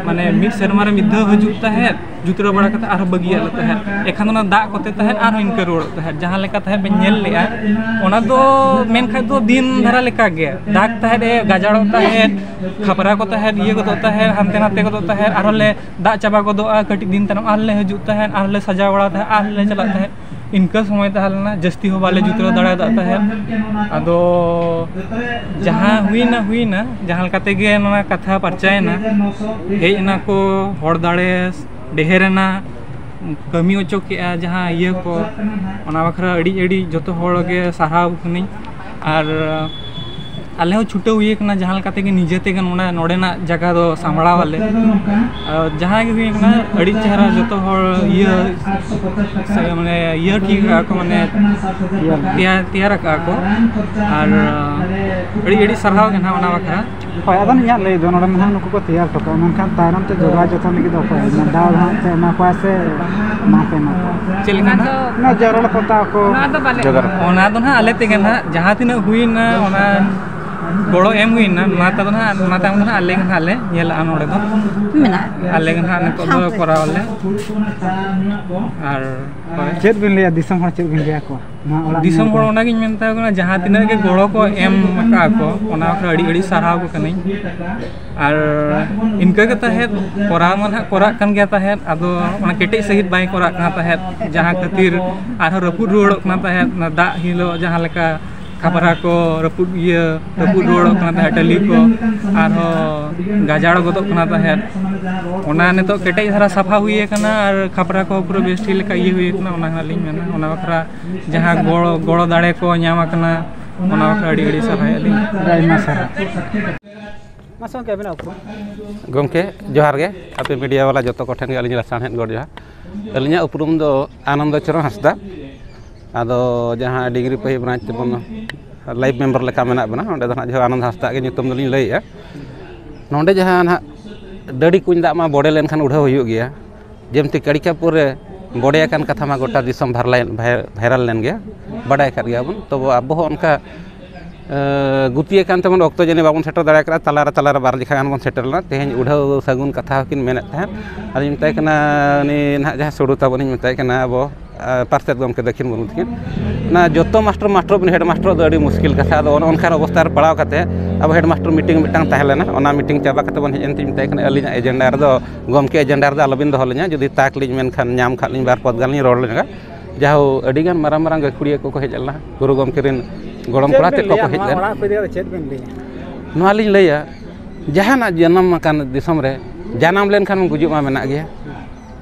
ᱢᱟᱱᱮ ᱢᱤᱫ ᱥᱮᱨᱢᱟ ᱨᱮ ᱢᱤᱫ ᱫᱷᱟᱣ ᱦᱤᱡᱩᱜ ᱛᱟᱦᱮᱸᱫ, ᱡᱩᱛᱨᱟᱹ ᱵᱟᱲᱟ ᱠᱟᱛᱮ ᱟᱨᱦᱚᱸ ᱵᱟᱹᱜᱤᱭᱟᱜ ᱞᱮ ᱛᱟᱦᱮᱸᱫ᱾ ᱮᱱᱠᱷᱟᱱ ᱫᱚ ᱚᱱᱟ ᱫᱟᱜ ᱠᱚᱛᱮ ᱛᱟᱦᱮᱸᱫ ᱟᱨᱦᱚᱸ ᱤᱱᱠᱟᱹ ᱨᱩᱣᱟᱹᱲᱚᱜ ᱛᱟᱦᱮᱸᱫ᱾ ᱡᱟᱦᱟᱸ ᱞᱮᱠᱟ ᱛᱟᱦᱮᱸᱫ ᱵᱮᱱ ᱧᱮᱞ ᱞᱮᱜᱼᱟ, ᱚᱱᱟ ᱫᱚ ᱢᱮᱱᱠᱷᱟᱡ ᱫᱚ ᱫᱤᱱ ᱫᱷᱟᱨᱟ ᱞᱮᱠᱟ ᱜᱮ᱾ ᱫᱟᱜ ᱛᱟᱦᱮᱸᱫ ᱮ, ᱜᱟᱡᱟᱲᱚᱜ ᱛᱟᱦᱮᱸᱫ, ᱠᱷᱟᱯᱨᱟ ᱠᱚ ᱛᱟᱦᱮᱸᱫ, ᱤᱭᱟᱹ ᱜᱚᱫᱚᱜ ᱛᱟᱦᱮᱸᱫ, ᱦᱟᱱᱛᱮ ᱱᱟᱛᱮ ᱜᱚᱫᱚᱜ ᱛᱟᱦᱮᱸᱫ, ᱟᱨᱦᱚᱸ ᱞᱮ ᱫᱟᱜ ᱪᱟᱵᱟ ᱜᱚᱫᱚᱜᱼᱟ᱾ ᱠᱟᱹᱴᱤᱡ ᱫᱤᱱ ᱛᱟᱭᱱᱚᱢ ᱟᱨᱦᱚᱸ ᱞᱮ ᱦᱤᱡᱩᱜ ᱛᱟᱦᱮᱸᱫ, ᱟᱨᱦᱚᱸ ᱞᱮ ᱥᱟᱡᱟᱣ ᱵᱟᱲᱟ ᱛᱟᱦᱮᱸᱫ, ᱟᱨᱦᱚᱸ ᱞᱮ ᱪᱟᱞᱟᱜ ᱛᱟᱦᱮᱸᱫ᱾ ᱤᱱᱠᱟᱹ ᱥᱚᱢᱚᱭ ᱛᱟᱦᱮᱸ ᱞᱮᱱᱟ, ᱡᱟᱹᱥᱛᱤ ᱦᱚᱸ ᱵᱟᱞᱮ ᱡᱩᱛᱨᱟᱹᱣ ᱫᱟᱲᱮᱭᱟᱫᱟ ᱛᱟᱦᱮᱸᱫ᱾ ᱟᱫᱚ ᱡᱟᱦᱟᱸ ᱦᱩᱭᱱᱟ, ᱦᱩᱭᱱᱟ, ᱡᱟᱦᱟᱸ ᱞᱮᱠᱟ ᱛᱮᱜᱮ ᱱᱚᱣᱟ ᱠᱟᱛᱷᱟ ᱯᱟᱨᱪᱟᱭᱮᱱᱟ, ᱦᱮᱡ ᱮᱱᱟ ᱠᱚ ᱦᱚᱲ ᱫᱟᱲᱮ, ᱰᱷᱮᱨ ᱮᱱᱟ, ᱠᱟᱹᱢᱤ ᱚᱪᱚ ᱠᱮᱜᱼᱟ ᱡᱟᱦᱟᱸ ᱤᱭᱟᱹ ᱠᱚ, ᱚᱱᱟ ᱵᱟᱠᱷᱨᱟ ᱟᱹᱰᱤ, ᱟᱹᱰᱤ ᱡᱚᱛᱚ ᱦᱚᱲ ᱜᱮ ᱥᱟᱨᱦᱟᱣ ᱠᱟᱹᱱᱟᱹᱧ᱾ ᱟᱨ ᱟᱞᱮ ᱦᱚᱸ ᱪᱷᱩᱴᱟᱹᱣ ᱦᱩᱭ ᱟᱠᱟᱱᱟ, ᱡᱟᱦᱟᱸ ᱞᱮᱠᱟ ᱛᱮᱜᱮ ᱱᱤᱡᱮ ᱛᱮᱜᱮ ᱱᱚᱰᱮ, ᱱᱚᱰᱮᱱᱟᱜ ᱡᱟᱭᱜᱟ ᱫᱚ ᱥᱟᱢᱵᱲᱟᱣ ᱟᱞᱮ᱾ ᱟᱨ ᱡᱟᱦᱟᱸ ᱜᱮ ᱦᱩᱭ ᱟᱠᱟᱱᱟ, ᱟᱹᱰᱤ ᱪᱮᱦᱨᱟ ᱡᱚᱛᱚ ᱦᱚᱲ ᱤᱭᱟᱹ, ᱥᱮ ᱢᱟᱱᱮ ᱤᱭᱟᱹ ᱴᱷᱤᱠ ᱟᱠᱟᱫ ᱠᱚ, ᱢᱟᱱᱮ ᱛᱮᱭᱟᱨ, ᱛᱮᱭᱟᱨ ᱟᱠᱟᱫ ᱠᱚ᱾ ᱟᱨ ᱟᱹᱰᱤ, ᱟᱹᱰᱤ ᱥᱟᱨᱦᱟᱣ ᱜᱮ ᱱᱟᱦᱟᱜ ᱚᱱᱟ ᱵᱟᱠᱷᱨᱟ᱾ ᱦᱳᱭ, ᱟᱫᱚ ᱤᱧᱟᱹᱜ ᱞᱟᱹᱭ ᱫᱚ ᱱᱚᱰᱮ ᱢᱟ ᱱᱟᱦᱟᱜ ᱱᱩᱠᱩ ᱠᱚ ᱛᱮᱭᱟᱨ ᱦᱚᱴᱚ ᱠᱟᱜᱼᱟ, ᱢᱮᱱᱠᱷᱟᱱ ᱛᱟᱭᱱᱚᱢ ᱛᱮ ᱡᱚᱜᱟᱣ ᱡᱚᱛᱚᱱ ᱞᱟᱹᱜᱤᱫ ᱫᱚ ᱚᱠᱚᱭ ᱫᱟᱣ ᱦᱟᱸᱜ ᱯᱮ ᱮᱢᱟ ᱠᱚᱣᱟ ᱥᱮ ᱵᱟᱝ ᱯᱮ ᱮᱢᱟ ᱠᱚᱣᱟ? ᱪᱮᱫ ᱞᱮᱠᱟ ᱱᱟᱦᱟᱜ? ᱚᱱᱟ ᱡᱮᱨᱮᱲ ᱯᱚᱛᱟᱣ ᱠᱚ᱾ ᱚᱱᱟ ᱫᱚ ᱵᱟᱞᱮ ᱡᱚᱜᱟᱲ᱾ ᱚᱱᱟ ᱫᱚ ᱱᱟᱦᱟᱜ ᱟᱞᱮ ᱛᱮᱜᱮ ᱱᱟᱦᱟᱜ ᱡᱟᱦᱟᱸ ᱛᱤᱱᱟᱹᱜ ᱦᱩᱭᱱᱟ, ᱚᱱᱟ ᱜᱚᱲᱚ ᱮᱢ ᱦᱩᱭᱱᱟ, ᱚᱱᱟ ᱛᱟᱭᱚᱢ ᱫᱚ ᱱᱟᱦᱟᱜ, ᱚᱱᱟ ᱛᱟᱭᱚᱢ ᱫᱚ ᱱᱟᱦᱟᱜ ᱟᱞᱮ ᱜᱮ ᱱᱟᱦᱟᱜ ᱞᱮ ᱧᱮᱞᱟᱜᱼᱟ ᱱᱚᱰᱮ ᱫᱚ᱾ ᱢᱮᱱᱟᱜᱼᱟ᱾ ᱟᱞᱮ ᱜᱮ ᱱᱟᱦᱟᱜ ᱱᱤᱛᱚᱜ ᱫᱚ ᱥᱟᱶᱛᱮ᱾ ᱠᱚᱨᱟᱣ ᱟᱞᱮ᱾ ᱟᱨ ᱦᱳᱭ᱾ ᱪᱮᱫ ᱵᱤᱱ ᱞᱟᱹᱭᱟ, ᱫᱤᱥᱚᱢ ᱦᱚᱲ ᱪᱮᱫ ᱵᱤᱱ ᱞᱟᱹᱭᱟ ᱠᱚᱣᱟ? ᱱᱚᱣᱟ ᱚᱲᱟᱜ ᱫᱤᱥᱚᱢ ᱧᱮᱞ ᱦᱚᱲ ᱛᱮ? ᱚᱱᱟᱜᱤᱧ ᱢᱮᱱ ᱛᱟᱠᱚ ᱠᱟᱱᱟ, ᱡᱟᱦᱟᱸ ᱛᱤᱱᱟᱹᱜ ᱜᱮ ᱜᱚᱲᱚ ᱠᱚ ᱮᱢ ᱟᱠᱟᱫ ᱠᱚ, ᱚᱱᱟ ᱵᱟᱠᱷᱨᱟ ᱟᱹᱰᱤ ᱟᱹᱰᱤ ᱥᱟᱨᱦᱟᱣ ᱠᱚ ᱠᱟᱹᱱᱟᱹᱧ᱾ ᱟᱨ ᱤᱱᱠᱟᱹ ᱜᱮ ᱛᱟᱦᱮᱸᱫ, ᱠᱚᱨᱟᱣ ᱢᱟ ᱱᱟᱦᱟᱜ ᱠᱚᱨᱟᱜ ᱠᱟᱱ ᱜᱮᱭᱟ ᱛᱟᱦᱮᱸᱫ, ᱟᱫᱚ ᱚᱱᱟ ᱠᱮᱴᱮᱡ ᱥᱟᱺᱦᱤᱡ ᱵᱟᱭ ᱠᱚᱨᱟᱜ ᱠᱟᱱᱟ ᱛᱟᱦᱮᱸᱫ, ᱡᱟᱦᱟᱸ ᱠᱷᱟᱹᱛᱤᱨ ᱟᱨᱦᱚᱸ ᱨᱟᱹᱯᱩᱫ ᱨᱩᱣᱟᱹᱲᱚᱜ ᱠᱟᱱᱟ ᱛᱟᱦᱮᱸᱫ᱾ ᱚᱱᱟ ᱫᱟᱜ ᱦᱤᱞᱳᱜ ᱡᱟᱦᱟᱸ ᱞᱮᱠᱟ ᱠᱷᱟᱯᱨᱟ ᱠᱚ ᱨᱟᱹᱯᱩᱫ, ᱤᱭᱟᱹ, ᱨᱟᱹᱯᱩᱫ ᱨᱩᱣᱟᱹᱲᱚᱜ ᱠᱟᱱᱟ ᱛᱟᱦᱮᱸᱫ, ᱴᱟᱹᱞᱤ ᱠᱚ ᱟᱨᱦᱚᱸ ᱜᱟᱡᱟᱲ ᱜᱚᱫᱚᱜ ᱠᱟᱱᱟ ᱛᱟᱦᱮᱸᱫ᱾ ᱚᱱᱟ ᱱᱤᱛᱚᱜ ᱠᱮᱴᱮᱡ ᱫᱷᱟᱨᱟ ᱥᱟᱯᱷᱟ ᱦᱩᱭ ᱟᱠᱟᱱᱟ ᱟᱨ ᱠᱷᱟᱯᱨᱟ ᱠᱚᱦᱚᱸ ᱯᱩᱨᱟᱹ ᱵᱮᱥ ᱴᱷᱤᱠ ᱞᱮᱠᱟ ᱤᱭᱟᱹ ᱦᱩᱭ ᱟᱠᱟᱱᱟ᱾ ᱚᱱᱟ ᱦᱟᱸᱜ ᱞᱤᱧ ᱢᱮᱱᱟ, ᱚᱱᱟ ᱵᱟᱠᱷᱨᱟ ᱡᱟᱦᱟᱸ ᱜᱚᱲᱚ, ᱜᱚᱲᱚ ᱫᱟᱲᱮ ᱠᱚ ᱧᱟᱢ ᱟᱠᱟᱱᱟ, ᱚᱱᱟ ᱵᱟᱠᱷᱨᱟ ᱟᱹᱰᱤ ᱟᱹᱰᱤ ᱥᱟᱨᱦᱟᱣᱮᱫ ᱞᱤᱧ᱾ ᱟᱹᱰᱤ ᱟᱭᱢᱟ ᱥᱟᱨᱦᱟᱣ᱾ ᱢᱟᱥᱮ ᱜᱚᱢᱠᱮ, ᱟᱹᱵᱤᱱᱟᱜ ᱩᱯᱨᱩᱢ? ᱜᱚᱢᱠᱮ, ᱡᱚᱦᱟᱨ ᱜᱮ᱾ ᱟᱯᱮ ᱢᱤᱰᱤᱭᱟ ᱵᱟᱞᱟ ᱡᱚᱛᱚ ᱠᱚᱴᱷᱮᱱ ᱜᱮ ᱟᱹᱞᱤᱧ ᱞᱟᱥᱟᱲᱦᱮᱫ ᱜᱚᱰ ᱡᱚᱦᱟᱨ᱾ ᱟᱹᱞᱤᱧᱟᱜ ᱩᱯᱨᱩᱢ ᱫᱚ ᱟᱱᱚᱱᱫᱚ ᱪᱚᱨᱚᱱ ᱦᱟᱸᱥᱫᱟ᱾ ᱟᱫᱚ ᱡᱟᱦᱟᱸ ᱰᱤᱝᱨᱤ ᱯᱟᱹᱦᱤ ᱵᱨᱟᱧᱪ ᱛᱮᱵᱚᱱ ᱞᱟᱭᱤᱵᱷ ᱢᱮᱢᱵᱟᱨ ᱞᱮᱠᱟ ᱢᱮᱱᱟᱜ ᱵᱚᱱᱟ, ᱚᱸᱰᱮ ᱫᱚ ᱱᱟᱦᱟᱜ ᱡᱚᱦᱟᱨ ᱟᱱᱚᱱᱫᱚ ᱦᱟᱸᱥᱫᱟ ᱜᱮ ᱧᱩᱛᱩᱢ ᱫᱚᱞᱤᱧ ᱞᱟᱹᱭᱮᱫᱼᱟ᱾ ᱱᱚᱰᱮ ᱡᱟᱦᱟᱸ ᱱᱟᱦᱟᱜ ᱰᱟᱹᱰᱤ ᱠᱩᱧ ᱫᱟᱜ ᱢᱟ ᱵᱚᱰᱮ ᱞᱮᱱᱠᱷᱟᱱ ᱩᱰᱷᱟᱹᱣ ᱦᱩᱭᱩᱜ ᱜᱮᱭᱟ᱾ ᱡᱮᱢᱛᱤ ᱠᱟᱲᱤᱠᱟᱯᱩᱨ ᱨᱮ ᱵᱚᱰᱮ ᱟᱠᱟᱱ ᱠᱟᱛᱷᱟ ᱢᱟ ᱜᱚᱴᱟ ᱫᱤᱥᱚᱢ ᱵᱷᱟᱨᱞᱟᱭ-, ᱵᱷᱟᱭ-, ᱵᱷᱟᱭᱨᱟᱞ ᱞᱮᱱ ᱜᱮᱭᱟ, ᱵᱟᱰᱟᱭ ᱟᱠᱟᱫ ᱜᱮᱭᱟ ᱵᱚᱱ᱾ ᱛᱚᱵᱮ ᱟᱵᱚ ᱦᱚᱸ ᱚᱱᱠᱟ, ᱮ, ᱜᱩᱛᱤ ᱟᱠᱟᱱ ᱛᱮᱵᱚᱱ ᱚᱠᱛᱚ ᱡᱟᱹᱱᱤᱡ ᱵᱟᱵᱚᱱ ᱥᱮᱴᱮᱨ ᱫᱟᱲᱮ ᱠᱟᱫᱟ, ᱛᱟᱞᱟᱨᱮ, ᱛᱟᱞᱟᱨᱮ ᱵᱟᱨ ᱡᱮᱠᱷᱟ ᱜᱟᱱ ᱵᱚᱱ ᱥᱮᱴᱮᱨ ᱞᱮᱱᱟ᱾ ᱛᱮᱦᱮᱧ ᱩᱰᱷᱟᱹᱣ ᱥᱟᱹᱜᱩᱱ ᱠᱟᱛᱷᱟ ᱦᱚᱸᱠᱤᱱ ᱢᱮᱱᱮᱫ ᱛᱟᱦᱮᱸᱫ᱾ ᱟᱫᱚᱧ ᱢᱮᱛᱟᱭ ᱠᱟᱱᱟ, ᱩᱱᱤ ᱱᱟᱦᱟᱜ ᱡᱟᱦᱟᱸ ᱥᱩᱲᱩ ᱛᱟᱵᱚᱱᱤᱧ ᱢᱮᱛᱟᱭ ᱠᱟᱱᱟ, ᱟᱵᱚ ᱟᱨ ᱯᱟᱨᱥᱮᱛ ᱜᱚᱢᱠᱮ ᱫᱟᱹᱠᱷᱤᱱ ᱢᱩᱨᱢᱩ ᱛᱟᱹᱠᱤᱱ᱾ ᱚᱱᱟ ᱡᱚᱛᱚ ᱢᱟᱥᱴᱟᱨ, ᱢᱟᱥᱴᱟᱨ ᱵᱤᱱ ᱦᱮᱰ ᱢᱟᱥᱴᱟᱨ ᱫᱚ ᱟᱹᱰᱤ ᱢᱩᱥᱠᱤᱞ ᱠᱟᱛᱷᱟ᱾ ᱟᱫᱚ ᱚᱱᱮ ᱚᱱᱠᱟᱱ ᱚᱵᱚᱥᱛᱟ ᱨᱮ ᱯᱟᱲᱟᱣ ᱠᱟᱛᱮ ᱟᱵᱚ ᱦᱮᱰ ᱢᱟᱥᱴᱟᱨ ᱢᱤᱴᱤᱝ ᱢᱤᱫᱴᱟᱝ ᱛᱟᱦᱮᱸ ᱞᱮᱱᱟ᱾ ᱚᱱᱟ ᱢᱤᱴᱤᱝ ᱪᱟᱵᱟ ᱠᱟᱛᱮ ᱵᱚᱱ ᱦᱮᱡ ᱮᱱ ᱛᱤᱧ ᱢᱮᱛᱟᱭ ᱠᱟᱱᱟ, "ᱟᱹᱞᱤᱧᱟᱜ ᱮᱡᱮᱱᱰᱟ ᱨᱮᱫᱚ, ᱜᱚᱢᱠᱮ ᱮᱡᱮᱱᱰᱟ ᱨᱮᱫᱚ ᱟᱞᱚᱵᱤᱱ ᱫᱚᱦᱚ ᱞᱤᱧᱟ, ᱡᱩᱫᱤ ᱛᱟᱠ ᱞᱤᱧ ᱢᱮᱱᱠᱷᱟᱱ ᱧᱟᱢ ᱠᱷᱟᱱ ᱞᱤᱧ ᱵᱟᱨ ᱯᱚᱫ ᱜᱟᱱ ᱞᱤᱧ ᱨᱚᱲ ᱞᱮᱱᱟ᱾" ᱡᱟᱦᱳ, ᱟᱹᱰᱤ ᱜᱟᱱ ᱢᱟᱨᱟᱝ ᱢᱟᱨᱟᱝ ᱜᱟᱹᱠᱷᱩᱲᱤᱭᱟᱹ ᱠᱚᱠᱚ ᱦᱮᱡ ᱞᱮᱱᱟ, ᱜᱩᱨᱩ ᱜᱚᱢᱠᱮ ᱨᱮᱱ ᱜᱚᱲᱚᱢ ᱪᱮᱫ ᱠᱚᱲᱟ ᱵᱤᱱ ᱪᱮᱫ ᱠᱚᱠᱚ ᱞᱟᱹᱭᱟ ᱦᱮᱡ ᱱᱚᱣᱟ ᱞᱮᱱᱟ᱾ ᱚᱲᱟᱜ ᱠᱚ ᱤᱫᱤ ᱠᱟᱛᱮ ᱪᱮᱫ ᱵᱤᱱ ᱞᱟᱹᱭᱟ? ᱱᱚᱣᱟ ᱞᱤᱧ ᱞᱟᱹᱭᱟ, ᱡᱟᱦᱟᱱᱟᱜ ᱡᱟᱱᱟᱢ ᱟᱠᱟᱱ ᱫᱤᱥᱚᱢ ᱨᱮ, ᱡᱟᱱᱟᱢ ᱞᱮᱱᱠᱷᱟᱱ ᱜᱩᱡᱩᱜ ᱢᱟ ᱢᱮᱱᱟᱜ ᱜᱮᱭᱟ᱾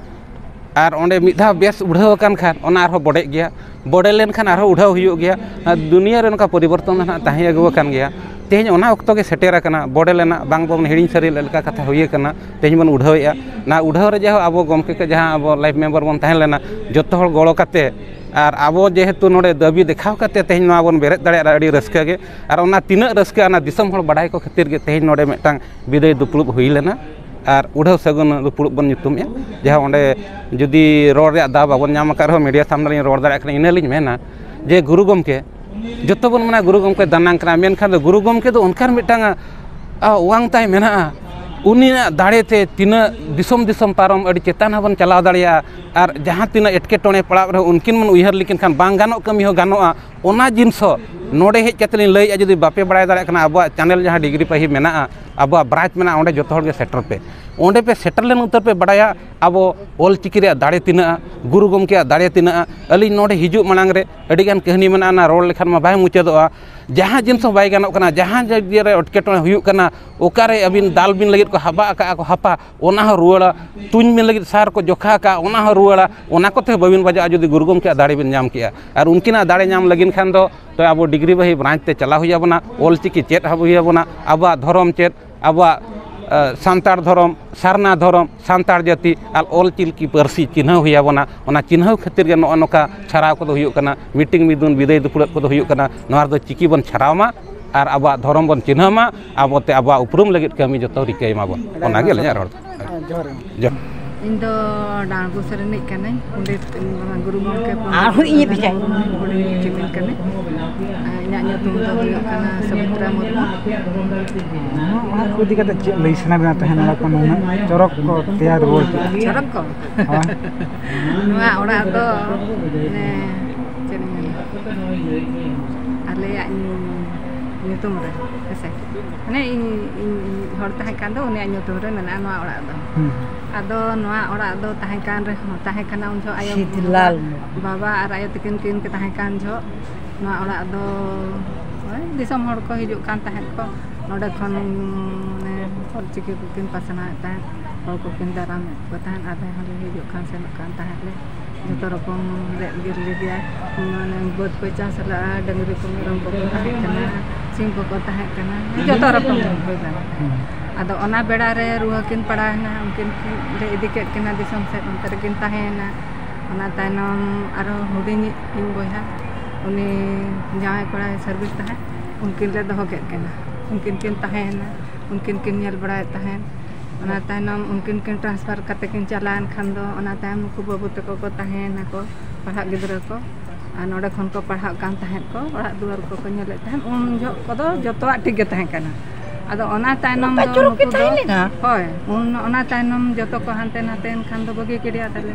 ᱟᱨ ᱚᱸᱰᱮ ᱢᱤᱫ ᱫᱷᱟᱣ ᱵᱮᱥ ᱩᱰᱷᱟᱹᱣ ᱟᱠᱟᱱ ᱠᱷᱟᱱ, ᱚᱱᱟ ᱟᱨᱦᱚᱸ ᱵᱚᱰᱮᱜ ᱜᱮᱭᱟ, ᱵᱚᱰᱮ ᱞᱮᱱᱠᱷᱟᱱ ᱟᱨᱦᱚᱸ ᱩᱰᱷᱟᱹᱣ ᱦᱩᱭᱩᱜ ᱜᱮᱭᱟ᱾ ᱟᱨ ᱫᱩᱱᱤᱭᱟᱹ ᱨᱮ ᱱᱚᱝᱠᱟ ᱯᱚᱨᱤᱵᱚᱨᱛᱚᱱ ᱫᱚ ᱱᱟᱦᱟᱜ ᱛᱟᱦᱮᱸ ᱟᱹᱜᱩ ᱟᱠᱟᱱ ᱜᱮᱭᱟ᱾ ᱛᱮᱦᱮᱧ ᱚᱱᱟ ᱚᱠᱛᱚ ᱜᱮ ᱥᱮᱴᱮᱨ ᱟᱠᱟᱱᱟ, ᱵᱚᱰᱮ ᱞᱮᱱᱟ, ᱵᱟᱝ ᱵᱚᱱ ᱦᱤᱲᱤᱧ ᱥᱟᱹᱨᱤ ᱞᱮᱫ ᱞᱮᱠᱟ ᱠᱟᱛᱷᱟ ᱦᱩᱭ ᱟᱠᱟᱱᱟ᱾ ᱛᱮᱦᱮᱧ ᱵᱚᱱ ᱩᱰᱷᱟᱹᱣᱮᱫᱼᱟ᱾ ᱚᱱᱟ ᱩᱰᱷᱟᱹᱣ ᱨᱮ ᱡᱟᱦᱳ ᱟᱵᱚ ᱜᱚᱢᱠᱮ ᱠᱚ ᱡᱟᱦᱟᱸ ᱟᱵᱚ ᱞᱟᱭᱤᱯᱷ ᱢᱮᱢᱵᱟᱨ ᱵᱚᱱ ᱛᱟᱦᱮᱸ ᱞᱮᱱᱟ, ᱡᱚᱛᱚ ᱦᱚᱲ ᱜᱚᱲᱚ ᱠᱟᱛᱮ ᱟᱨ ᱟᱵᱚ ᱡᱮᱦᱮᱛᱩ ᱱᱚᱰᱮ ᱫᱟᱹᱵᱤ ᱫᱮᱠᱷᱟᱣ ᱠᱟᱛᱮ ᱛᱮᱦᱮᱧ ᱱᱚᱣᱟ ᱵᱚᱱ ᱵᱮᱨᱮᱫ ᱫᱟᱲᱮᱭᱟᱜᱼᱟ, ᱟᱹᱰᱤ ᱨᱟᱹᱥᱠᱟᱹ ᱜᱮ᱾ ᱟᱨ ᱚᱱᱟ ᱛᱤᱱᱟᱹᱜ ᱨᱟᱹᱥᱠᱟᱹ, ᱚᱱᱟ ᱫᱤᱥᱚᱢ ᱦᱚᱲ ᱵᱟᱰᱟᱭ ᱠᱚ ᱠᱷᱟᱹᱛᱤᱨ ᱜᱮ ᱛᱮᱦᱮᱧ ᱱᱚᱰᱮ ᱢᱤᱫᱴᱟᱝ ᱵᱤᱫᱟᱹᱭ ᱫᱩᱯᱲᱩᱵ ᱦᱩᱭ ᱞᱮᱱᱟ᱾ ᱟᱨ ᱩᱰᱷᱟᱹᱣ ᱥᱟᱹᱜᱩᱱ ᱫᱩᱯᱲᱩᱵ ᱵᱚᱱ ᱧᱩᱛᱩᱢᱮᱜᱼᱟ, ᱡᱟᱦᱟᱸ ᱚᱸᱰᱮ ᱡᱩᱫᱤ ᱨᱚᱲ ᱨᱮᱭᱟᱜ ᱫᱟᱣ ᱵᱟᱵᱚᱱ ᱧᱟᱢ ᱟᱠᱟᱫ ᱨᱮᱦᱚᱸ, ᱢᱤᱰᱤᱭᱟ ᱥᱟᱢᱱᱮ ᱨᱤᱧ ᱨᱚᱲ ᱫᱟᱲᱮᱭᱟᱜ ᱠᱟᱱᱟ᱾ ᱤᱱᱟᱹ ᱞᱤᱧ ᱢᱮᱱᱟ ᱡᱮ ᱜᱩᱨᱩ ᱜᱚᱢᱠᱮ ᱡᱚᱛᱚ ᱵᱚᱱ ᱢᱮᱱᱟ ᱜᱩᱨᱩ ᱜᱚᱢᱠᱮ ᱫᱟᱱᱟᱝ ᱠᱟᱱᱟ, ᱢᱮᱱᱠᱷᱟᱱ ᱫᱚ ᱜᱩᱨᱩ ᱜᱚᱢᱠᱮ ᱫᱚ ᱚᱱᱠᱟᱱ ᱢᱤᱫᱴᱟᱝ, ᱟ, ᱣᱟᱝ ᱛᱟᱭ ᱢᱮᱱᱟᱜᱼᱟ᱾ ᱩᱱᱤᱭᱟᱜ ᱫᱟᱲᱮ ᱛᱮ ᱛᱤᱱᱟᱹᱜ ᱫᱤᱥᱚᱢ ᱫᱤᱥᱚᱢ ᱯᱟᱨᱚᱢ ᱟᱹᱰᱤ ᱪᱮᱛᱟᱱ ᱦᱚᱸᱵᱚᱱ ᱪᱟᱞᱟᱣ ᱫᱟᱲᱮᱭᱟᱜᱼᱟ᱾ ᱟᱨ ᱡᱟᱦᱟᱸ ᱛᱤᱱᱟᱹᱜ ᱮᱴᱠᱮᱴᱚᱬᱮ ᱯᱟᱲᱟᱣ ᱨᱮᱦᱚᱸ ᱩᱱᱠᱤᱱ ᱵᱚᱱ ᱩᱭᱦᱟᱹᱨ ᱞᱮᱠᱤᱱ ᱠᱷᱟᱱ ᱵᱟᱝ ᱜᱟᱱᱚᱜ ᱠᱟᱹᱢᱤ ᱦᱚᱸ ᱜᱟᱱᱚᱜᱼᱟ᱾ ᱚᱱᱟ ᱡᱤᱱᱤᱥ ᱦᱚᱸ ᱱᱚᱰᱮ ᱦᱮᱡ ᱠᱟᱛᱮ ᱞᱤᱧ ᱞᱟᱹᱭᱮᱫᱼᱟ, ᱡᱩᱫᱤ ᱵᱟᱯᱮ ᱵᱟᱲᱟᱭ ᱫᱟᱲᱮᱭᱟᱜ ᱠᱟᱱᱟ, ᱟᱵᱚᱣᱟᱜ ᱪᱮᱱᱮᱞ ᱡᱟᱦᱟᱸ ᱰᱤᱜᱽᱨᱤ ᱯᱟᱹᱦᱤ ᱢᱮᱱᱟᱜᱼᱟ, ᱟᱵᱚᱣᱟᱜ ᱵᱨᱟᱧᱪ ᱢᱮᱱᱟᱜᱼᱟ, ᱚᱸᱰᱮ ᱡᱚᱛᱚ ᱦᱚᱲ ᱜᱮ ᱥᱮᱴᱮᱨ ᱯᱮ᱾ ᱚᱸᱰᱮ ᱯᱮ ᱥᱮᱴᱮᱨ ᱞᱮᱱ ᱩᱛᱟᱹᱨ ᱯᱮ ᱵᱟᱲᱟᱭᱟ ᱟᱵᱚ ᱚᱞ ᱪᱤᱠᱤ ᱨᱮᱭᱟᱜ ᱫᱟᱲᱮ ᱛᱤᱱᱟᱹᱜᱼᱟ, ᱜᱩᱨᱩ ᱜᱚᱢᱠᱮᱭᱟᱜ ᱫᱟᱲᱮ ᱛᱤᱱᱟᱹᱜᱼᱟ᱾ ᱟᱹᱞᱤᱧ ᱱᱚᱰᱮ ᱦᱤᱡᱩᱜ ᱢᱟᱲᱟᱝ ᱨᱮ ᱟᱹᱰᱤᱜᱟᱱ ᱠᱟᱹᱦᱱᱤ ᱢᱮᱱᱟᱜᱼᱟ, ᱚᱱᱟ ᱨᱚᱲ ᱞᱮᱠᱷᱟᱱ ᱢᱟ ᱵᱟᱭ ᱢᱩᱪᱟᱹᱫᱚᱜᱼᱟ᱾ ᱡᱟᱦᱟᱸ ᱡᱤᱱᱤᱥ ᱦᱚᱸ ᱵᱟᱭ ᱜᱟᱱᱚᱜ ᱠᱟᱱᱟ, ᱡᱟᱦᱟᱸ ᱡᱟᱭᱜᱟ ᱨᱮ ᱮᱴᱠᱮᱴᱚᱬᱮ ᱦᱩᱭᱩᱜ ᱠᱟᱱᱟ, ᱚᱠᱟᱨᱮ ᱟᱹᱵᱤᱱ ᱫᱟᱞ ᱵᱤᱱ ᱞᱟᱹᱜᱤᱫ ᱠᱚ ᱦᱟᱯᱟ ᱟᱠᱟᱜᱼᱟ ᱠᱚ ᱦᱟᱯᱟ, ᱚᱱᱟ ᱦᱚᱸ ᱨᱩᱣᱟᱹᱲᱟ᱾ ᱛᱩᱧ ᱵᱤᱱ ᱞᱟᱹᱜᱤᱫ ᱥᱟᱨ ᱠᱚ ᱡᱚᱠᱷᱟ ᱟᱠᱟᱜᱼᱟ, ᱚᱱᱟ ᱦᱚᱸ ᱨᱩᱣᱟᱹᱲᱟ᱾ ᱚᱱᱟ ᱠᱚᱛᱮ ᱦᱚᱸ ᱵᱟᱹᱵᱤᱱ ᱵᱟᱡᱟᱜᱼᱟ, ᱡᱩᱫᱤ ᱜᱩᱨᱩ ᱜᱚᱢᱠᱮᱭᱟᱜ ᱫᱟᱲᱮ ᱵᱤᱱ ᱧᱟᱢ ᱠᱮᱜᱼᱟ᱾ ᱟᱨ ᱩᱱᱠᱤᱱᱟᱜ ᱫᱟᱲᱮ ᱧᱟᱢ ᱞᱟᱹᱜᱤᱫ ᱠᱷᱟᱱ ᱫᱚ ᱛᱚ ᱟᱵᱚ ᱰᱤᱜᱽᱨᱤ ᱵᱟᱹᱦᱤ ᱵᱨᱟᱧᱪ ᱛᱮ ᱪᱟᱞᱟᱣ ᱦᱩᱭ ᱟᱵᱚᱱᱟ, ᱚᱞ ᱪᱤᱠᱤ ᱪᱮᱫ ᱦᱩᱭ ᱟᱵᱚᱱᱟ, ᱟᱵᱚᱣᱟᱜ ᱫᱷᱚᱨᱚᱢ ᱪᱮᱫ, ᱟᱵᱚᱣᱟᱜ, ᱮ, ᱥᱟᱱᱛᱟᱲ ᱫᱷᱚᱨᱚᱢ, ᱥᱟᱨᱱᱟ ᱫᱷᱚᱨᱚᱢ, ᱥᱟᱱᱛᱟᱲ ᱡᱟᱹᱛᱤ ᱟᱨ ᱚᱞ ᱪᱤᱠᱤ ᱯᱟᱹᱨᱥᱤ ᱪᱤᱱᱦᱟᱹᱣ ᱦᱩᱭ ᱟᱵᱚᱱᱟ᱾ ᱚᱱᱟ ᱪᱤᱱᱦᱟᱹᱣ ᱠᱷᱟᱹᱛᱤᱨ ᱜᱮ ᱱᱚᱜᱼᱚ ᱱᱚᱝᱠᱟ ᱪᱷᱟᱨᱟᱣ ᱠᱚᱫᱚ ᱦᱩᱭᱩᱜ ᱠᱟᱱᱟ, ᱢᱤᱴᱤᱝ ᱢᱤᱫᱩᱱ ᱵᱤᱫᱟᱹᱭ ᱫᱩᱯᱲᱟᱹᱵ ᱠᱚᱫᱚ ᱦᱩᱭᱩᱜ ᱠᱟᱱᱟ᱾ ᱱᱚᱣᱟ ᱨᱮᱫᱚ ᱪᱤᱠᱤ ᱵᱚᱱ ᱪᱷᱟᱨᱟᱣ ᱢᱟ ᱟᱨ ᱟᱵᱚᱣᱟᱜ ᱫᱷᱚᱨᱚᱢ ᱵᱚᱱ ᱪᱤᱱᱦᱟᱹᱣ ᱢᱟ, ᱟᱵᱚᱛᱮ ᱟᱵᱚᱣᱟᱜ ᱩᱯᱨᱩᱢ ᱞᱟᱹᱜᱤᱫ ᱠᱟᱹᱢᱤ ᱡᱚᱛᱚ ᱨᱤᱠᱟᱹᱭ ᱢᱟᱵᱚᱱ᱾ ᱚᱱᱟᱜᱮ ᱟᱹᱞᱤᱧᱟᱜ ᱨᱚᱲ ᱫᱚ᱾ ᱡᱚᱦᱟᱨ ᱜᱮ᱾ ᱡᱚᱦᱟᱨ᱾ ᱤᱧ ᱫᱚ ᱰᱟᱸᱰᱵᱳᱥ ᱨᱤᱱᱤᱡ ᱠᱟᱹᱱᱟᱹᱧ, ᱯᱚᱸᱰᱤᱛ ᱜᱩᱨᱩ ᱜᱚᱢᱠᱮ ᱯᱚᱸᱰᱤᱛ ᱟᱨᱦᱚᱸ ᱤᱧ ᱨᱚᱜᱷᱩᱱᱟᱛᱷ ᱵᱷᱮᱡᱟᱭ᱾ ᱢᱩᱨᱢᱩ ᱦᱩᱰᱤᱧ ᱪᱮᱢᱮᱫ ᱠᱟᱹᱱᱟᱹᱧ᱾ ᱤᱧᱟᱹᱜ ᱧᱩᱛᱩᱢ ᱫᱚ ᱦᱩᱭᱩᱜ ᱠᱟᱱᱟ ᱥᱩᱢᱤᱛᱨᱟ ᱢᱩᱨᱢᱩ᱾ ᱚᱱᱟ ᱠᱚ ᱤᱫᱤ ᱠᱟᱛᱮ ᱪᱮᱫ ᱞᱟᱹᱭ ᱥᱟᱱᱟ ᱵᱮᱱᱟ ᱛᱟᱦᱮᱸᱱ, ᱚᱱᱟ ᱠᱚ ᱱᱩᱱᱟᱹᱜ ᱪᱚᱨᱚᱠ ᱠᱚ ᱛᱮᱭᱟᱨ ᱨᱩᱣᱟᱹᱲ ᱠᱮᱫᱟ? ᱪᱚᱨᱚᱠ ᱠᱚ? ᱦᱳᱭ᱾ ᱱᱚᱣᱟ ᱚᱲᱟᱜ ᱫᱚ, ᱢᱟᱱᱮ, ᱪᱮᱫ ᱤᱧ ᱢᱮᱱᱟ, ᱟᱞᱮᱭᱟᱜ ᱧᱩ-, ᱧᱩᱛᱩᱢ ᱨᱮ, ᱦᱮᱸᱥᱮ? ᱢᱟᱱᱮ, ᱤᱧ, ᱤᱧ, ᱤᱧ ᱦᱚᱲ ᱛᱟᱦᱮᱸ ᱠᱟᱱ ᱫᱚ ᱩᱱᱤᱭᱟᱜ ᱧᱩᱛᱩᱢ ᱨᱮ ᱢᱮᱱᱟᱜᱼᱟ ᱱᱚᱣᱟ ᱚᱲᱟᱜ ᱫᱚ᱾ ᱦᱩᱸ᱾ ᱟᱫᱚ ᱱᱚᱣᱟ ᱚᱲᱟᱜ ᱫᱚ ᱛᱟᱦᱮᱸ ᱠᱟᱱ ᱨᱮᱦᱚᱸ, ᱛᱟᱦᱮᱸ ᱠᱟᱱᱟ ᱩᱱ ᱡᱚᱦᱚᱜ ᱟᱭᱳ, ᱥᱤᱫᱷᱩᱞᱟᱞ ᱵᱟᱵᱟ, ᱵᱟᱵᱟ ᱟᱨ ᱟᱭᱳ ᱛᱟᱹᱠᱤᱱ ᱠᱤᱱ ᱛᱟᱦᱮᱸ ᱠᱟᱱ ᱡᱚᱦᱚᱜ, ᱱᱚᱣᱟ ᱚᱲᱟᱜ ᱫᱚ ᱳᱭ ᱫᱤᱥᱚᱢ ᱦᱚᱲ ᱠᱚ ᱦᱤᱡᱩᱜ ᱠᱟᱱ ᱛᱟᱦᱮᱸᱫ ᱠᱚ, ᱱᱚᱰᱮ ᱠᱷᱚᱱ, ᱢᱟᱱᱮ, ᱚᱞᱪᱤᱠᱤ ᱠᱚᱠᱤᱱ ᱯᱟᱥᱱᱟᱣᱮᱫ ᱛᱟᱦᱮᱸᱫ, ᱦᱚᱲ ᱠᱚᱠᱤᱱ ᱫᱟᱨᱟᱢᱮᱫ ᱠᱚ ᱛᱟᱦᱮᱸᱫ, ᱟᱞᱮ ᱦᱚᱸᱞᱮ ᱦᱤᱡᱩᱜ ᱠᱟᱱ ᱥᱮᱱᱚᱜ ᱠᱟᱱ ᱛᱟᱦᱮᱸᱫ ᱞᱮ᱾ ᱡᱚᱛᱚ ᱨᱚᱠᱚᱢ ᱨᱮᱫ ᱜᱮ ᱞᱮ ᱤᱫᱤᱭᱟ, ᱢᱟᱱᱮ, ᱵᱟᱹᱫᱽ ᱠᱚᱭ ᱪᱟᱥ ᱞᱟᱜᱼᱟ, ᱰᱟᱹᱝᱨᱤ ᱠᱚ, ᱢᱮᱨᱚᱢ ᱠᱚᱠᱚ ᱛᱟᱦᱮᱸ ᱠᱟᱱᱟ, ᱥᱤᱢ ᱠᱚᱠᱚ ᱛᱟᱦᱮᱸ ᱠᱟᱱᱟ, ᱡᱚᱛᱚ ᱨᱚᱠᱚᱢ ᱦᱩᱭ ᱞᱮᱱᱟ᱾ ᱦᱩᱸ᱾ ᱟᱫᱚ ᱚᱱᱟ ᱵᱮᱲᱟ ᱨᱮ ᱨᱩᱣᱟᱹ ᱠᱤᱱ ᱯᱟᱲᱟᱣᱮᱱᱟ, ᱩᱱᱠᱤᱱ ᱠᱤᱱ, ᱞᱮ ᱤᱫᱤ ᱠᱮᱫ ᱠᱤᱱᱟ ᱫᱤᱥᱚᱢ ᱥᱮᱫ, ᱚᱱᱛᱮ ᱨᱮᱠᱤᱱ ᱛᱟᱦᱮᱸᱭᱮᱱᱟ᱾ ᱚᱱᱟ ᱛᱟᱭᱱᱚᱢ ᱟᱨᱚ ᱦᱩᱰᱤᱧᱤᱡ ᱤᱧ ᱵᱚᱭᱦᱟ, ᱩᱱᱤ ᱡᱟᱶᱟᱭ ᱠᱚᱲᱟᱭ ᱥᱟᱨᱵᱷᱤᱥ ᱛᱟᱦᱮᱸᱫ, ᱩᱱᱠᱤᱱ ᱞᱮ ᱫᱚᱦᱚ ᱠᱮᱫ ᱠᱤᱱᱟ᱾ ᱩᱱᱠᱤᱱ ᱠᱤᱱ ᱛᱟᱦᱮᱸᱭᱮᱱᱟ, ᱩᱱᱠᱤᱱ ᱠᱤᱱ ᱧᱮᱞ ᱵᱟᱲᱟᱭᱮᱫ ᱛᱟᱦᱮᱸᱫ᱾ ᱚᱱᱟ ᱛᱟᱭᱱᱚᱢ ᱩᱱᱠᱤᱱ ᱠᱤᱱ ᱴᱨᱟᱱᱥᱯᱷᱟᱨ ᱠᱟᱛᱮ ᱠᱤᱱ ᱪᱟᱞᱟᱣᱮᱱ ᱠᱷᱟᱱ ᱫᱚ, ᱚᱱᱟ ᱛᱟᱭᱚᱢ ᱱᱩᱠᱩ ᱵᱟᱹᱵᱩ ᱛᱟᱠᱚ ᱠᱚ ᱛᱟᱦᱮᱸᱭᱮᱱᱟ ᱠᱚ, ᱯᱟᱲᱦᱟᱜ ᱜᱤᱫᱽᱨᱟᱹ ᱠᱚ᱾ ᱟᱨ ᱱᱚᱰᱮ ᱠᱷᱚᱱ ᱠᱚ ᱯᱟᱲᱦᱟᱜ ᱠᱟᱱ ᱛᱟᱦᱮᱸᱫ ᱠᱚ, ᱚᱲᱟᱜ ᱫᱩᱣᱟᱹᱨ ᱠᱚᱠᱚ ᱧᱮᱞᱮᱫ ᱛᱟᱦᱮᱸᱫ, ᱩᱱ ᱡᱚᱦᱚᱜ ᱠᱚᱫᱚ ᱡᱚᱛᱚᱣᱟᱜ ᱴᱷᱤᱠ ᱜᱮ ᱛᱟᱦᱮᱸ ᱠᱟᱱᱟ᱾ ᱟᱫᱚ ᱚᱱᱟ ᱛᱟᱭᱱᱚᱢ ᱫᱚ ᱱᱩᱠᱩ ᱫᱚ, ᱦᱳᱭ, ᱩᱱ, ᱚᱱᱟ ᱛᱟᱭᱱᱚᱢ ᱡᱚᱛᱚ ᱠᱚ ᱦᱟᱱᱛᱮ ᱱᱟᱛᱮᱭᱮᱱ ᱠᱷᱟᱱ ᱫᱚ ᱵᱟᱹᱜᱤ ᱜᱤᱰᱤᱭᱟᱫ ᱞᱮ᱾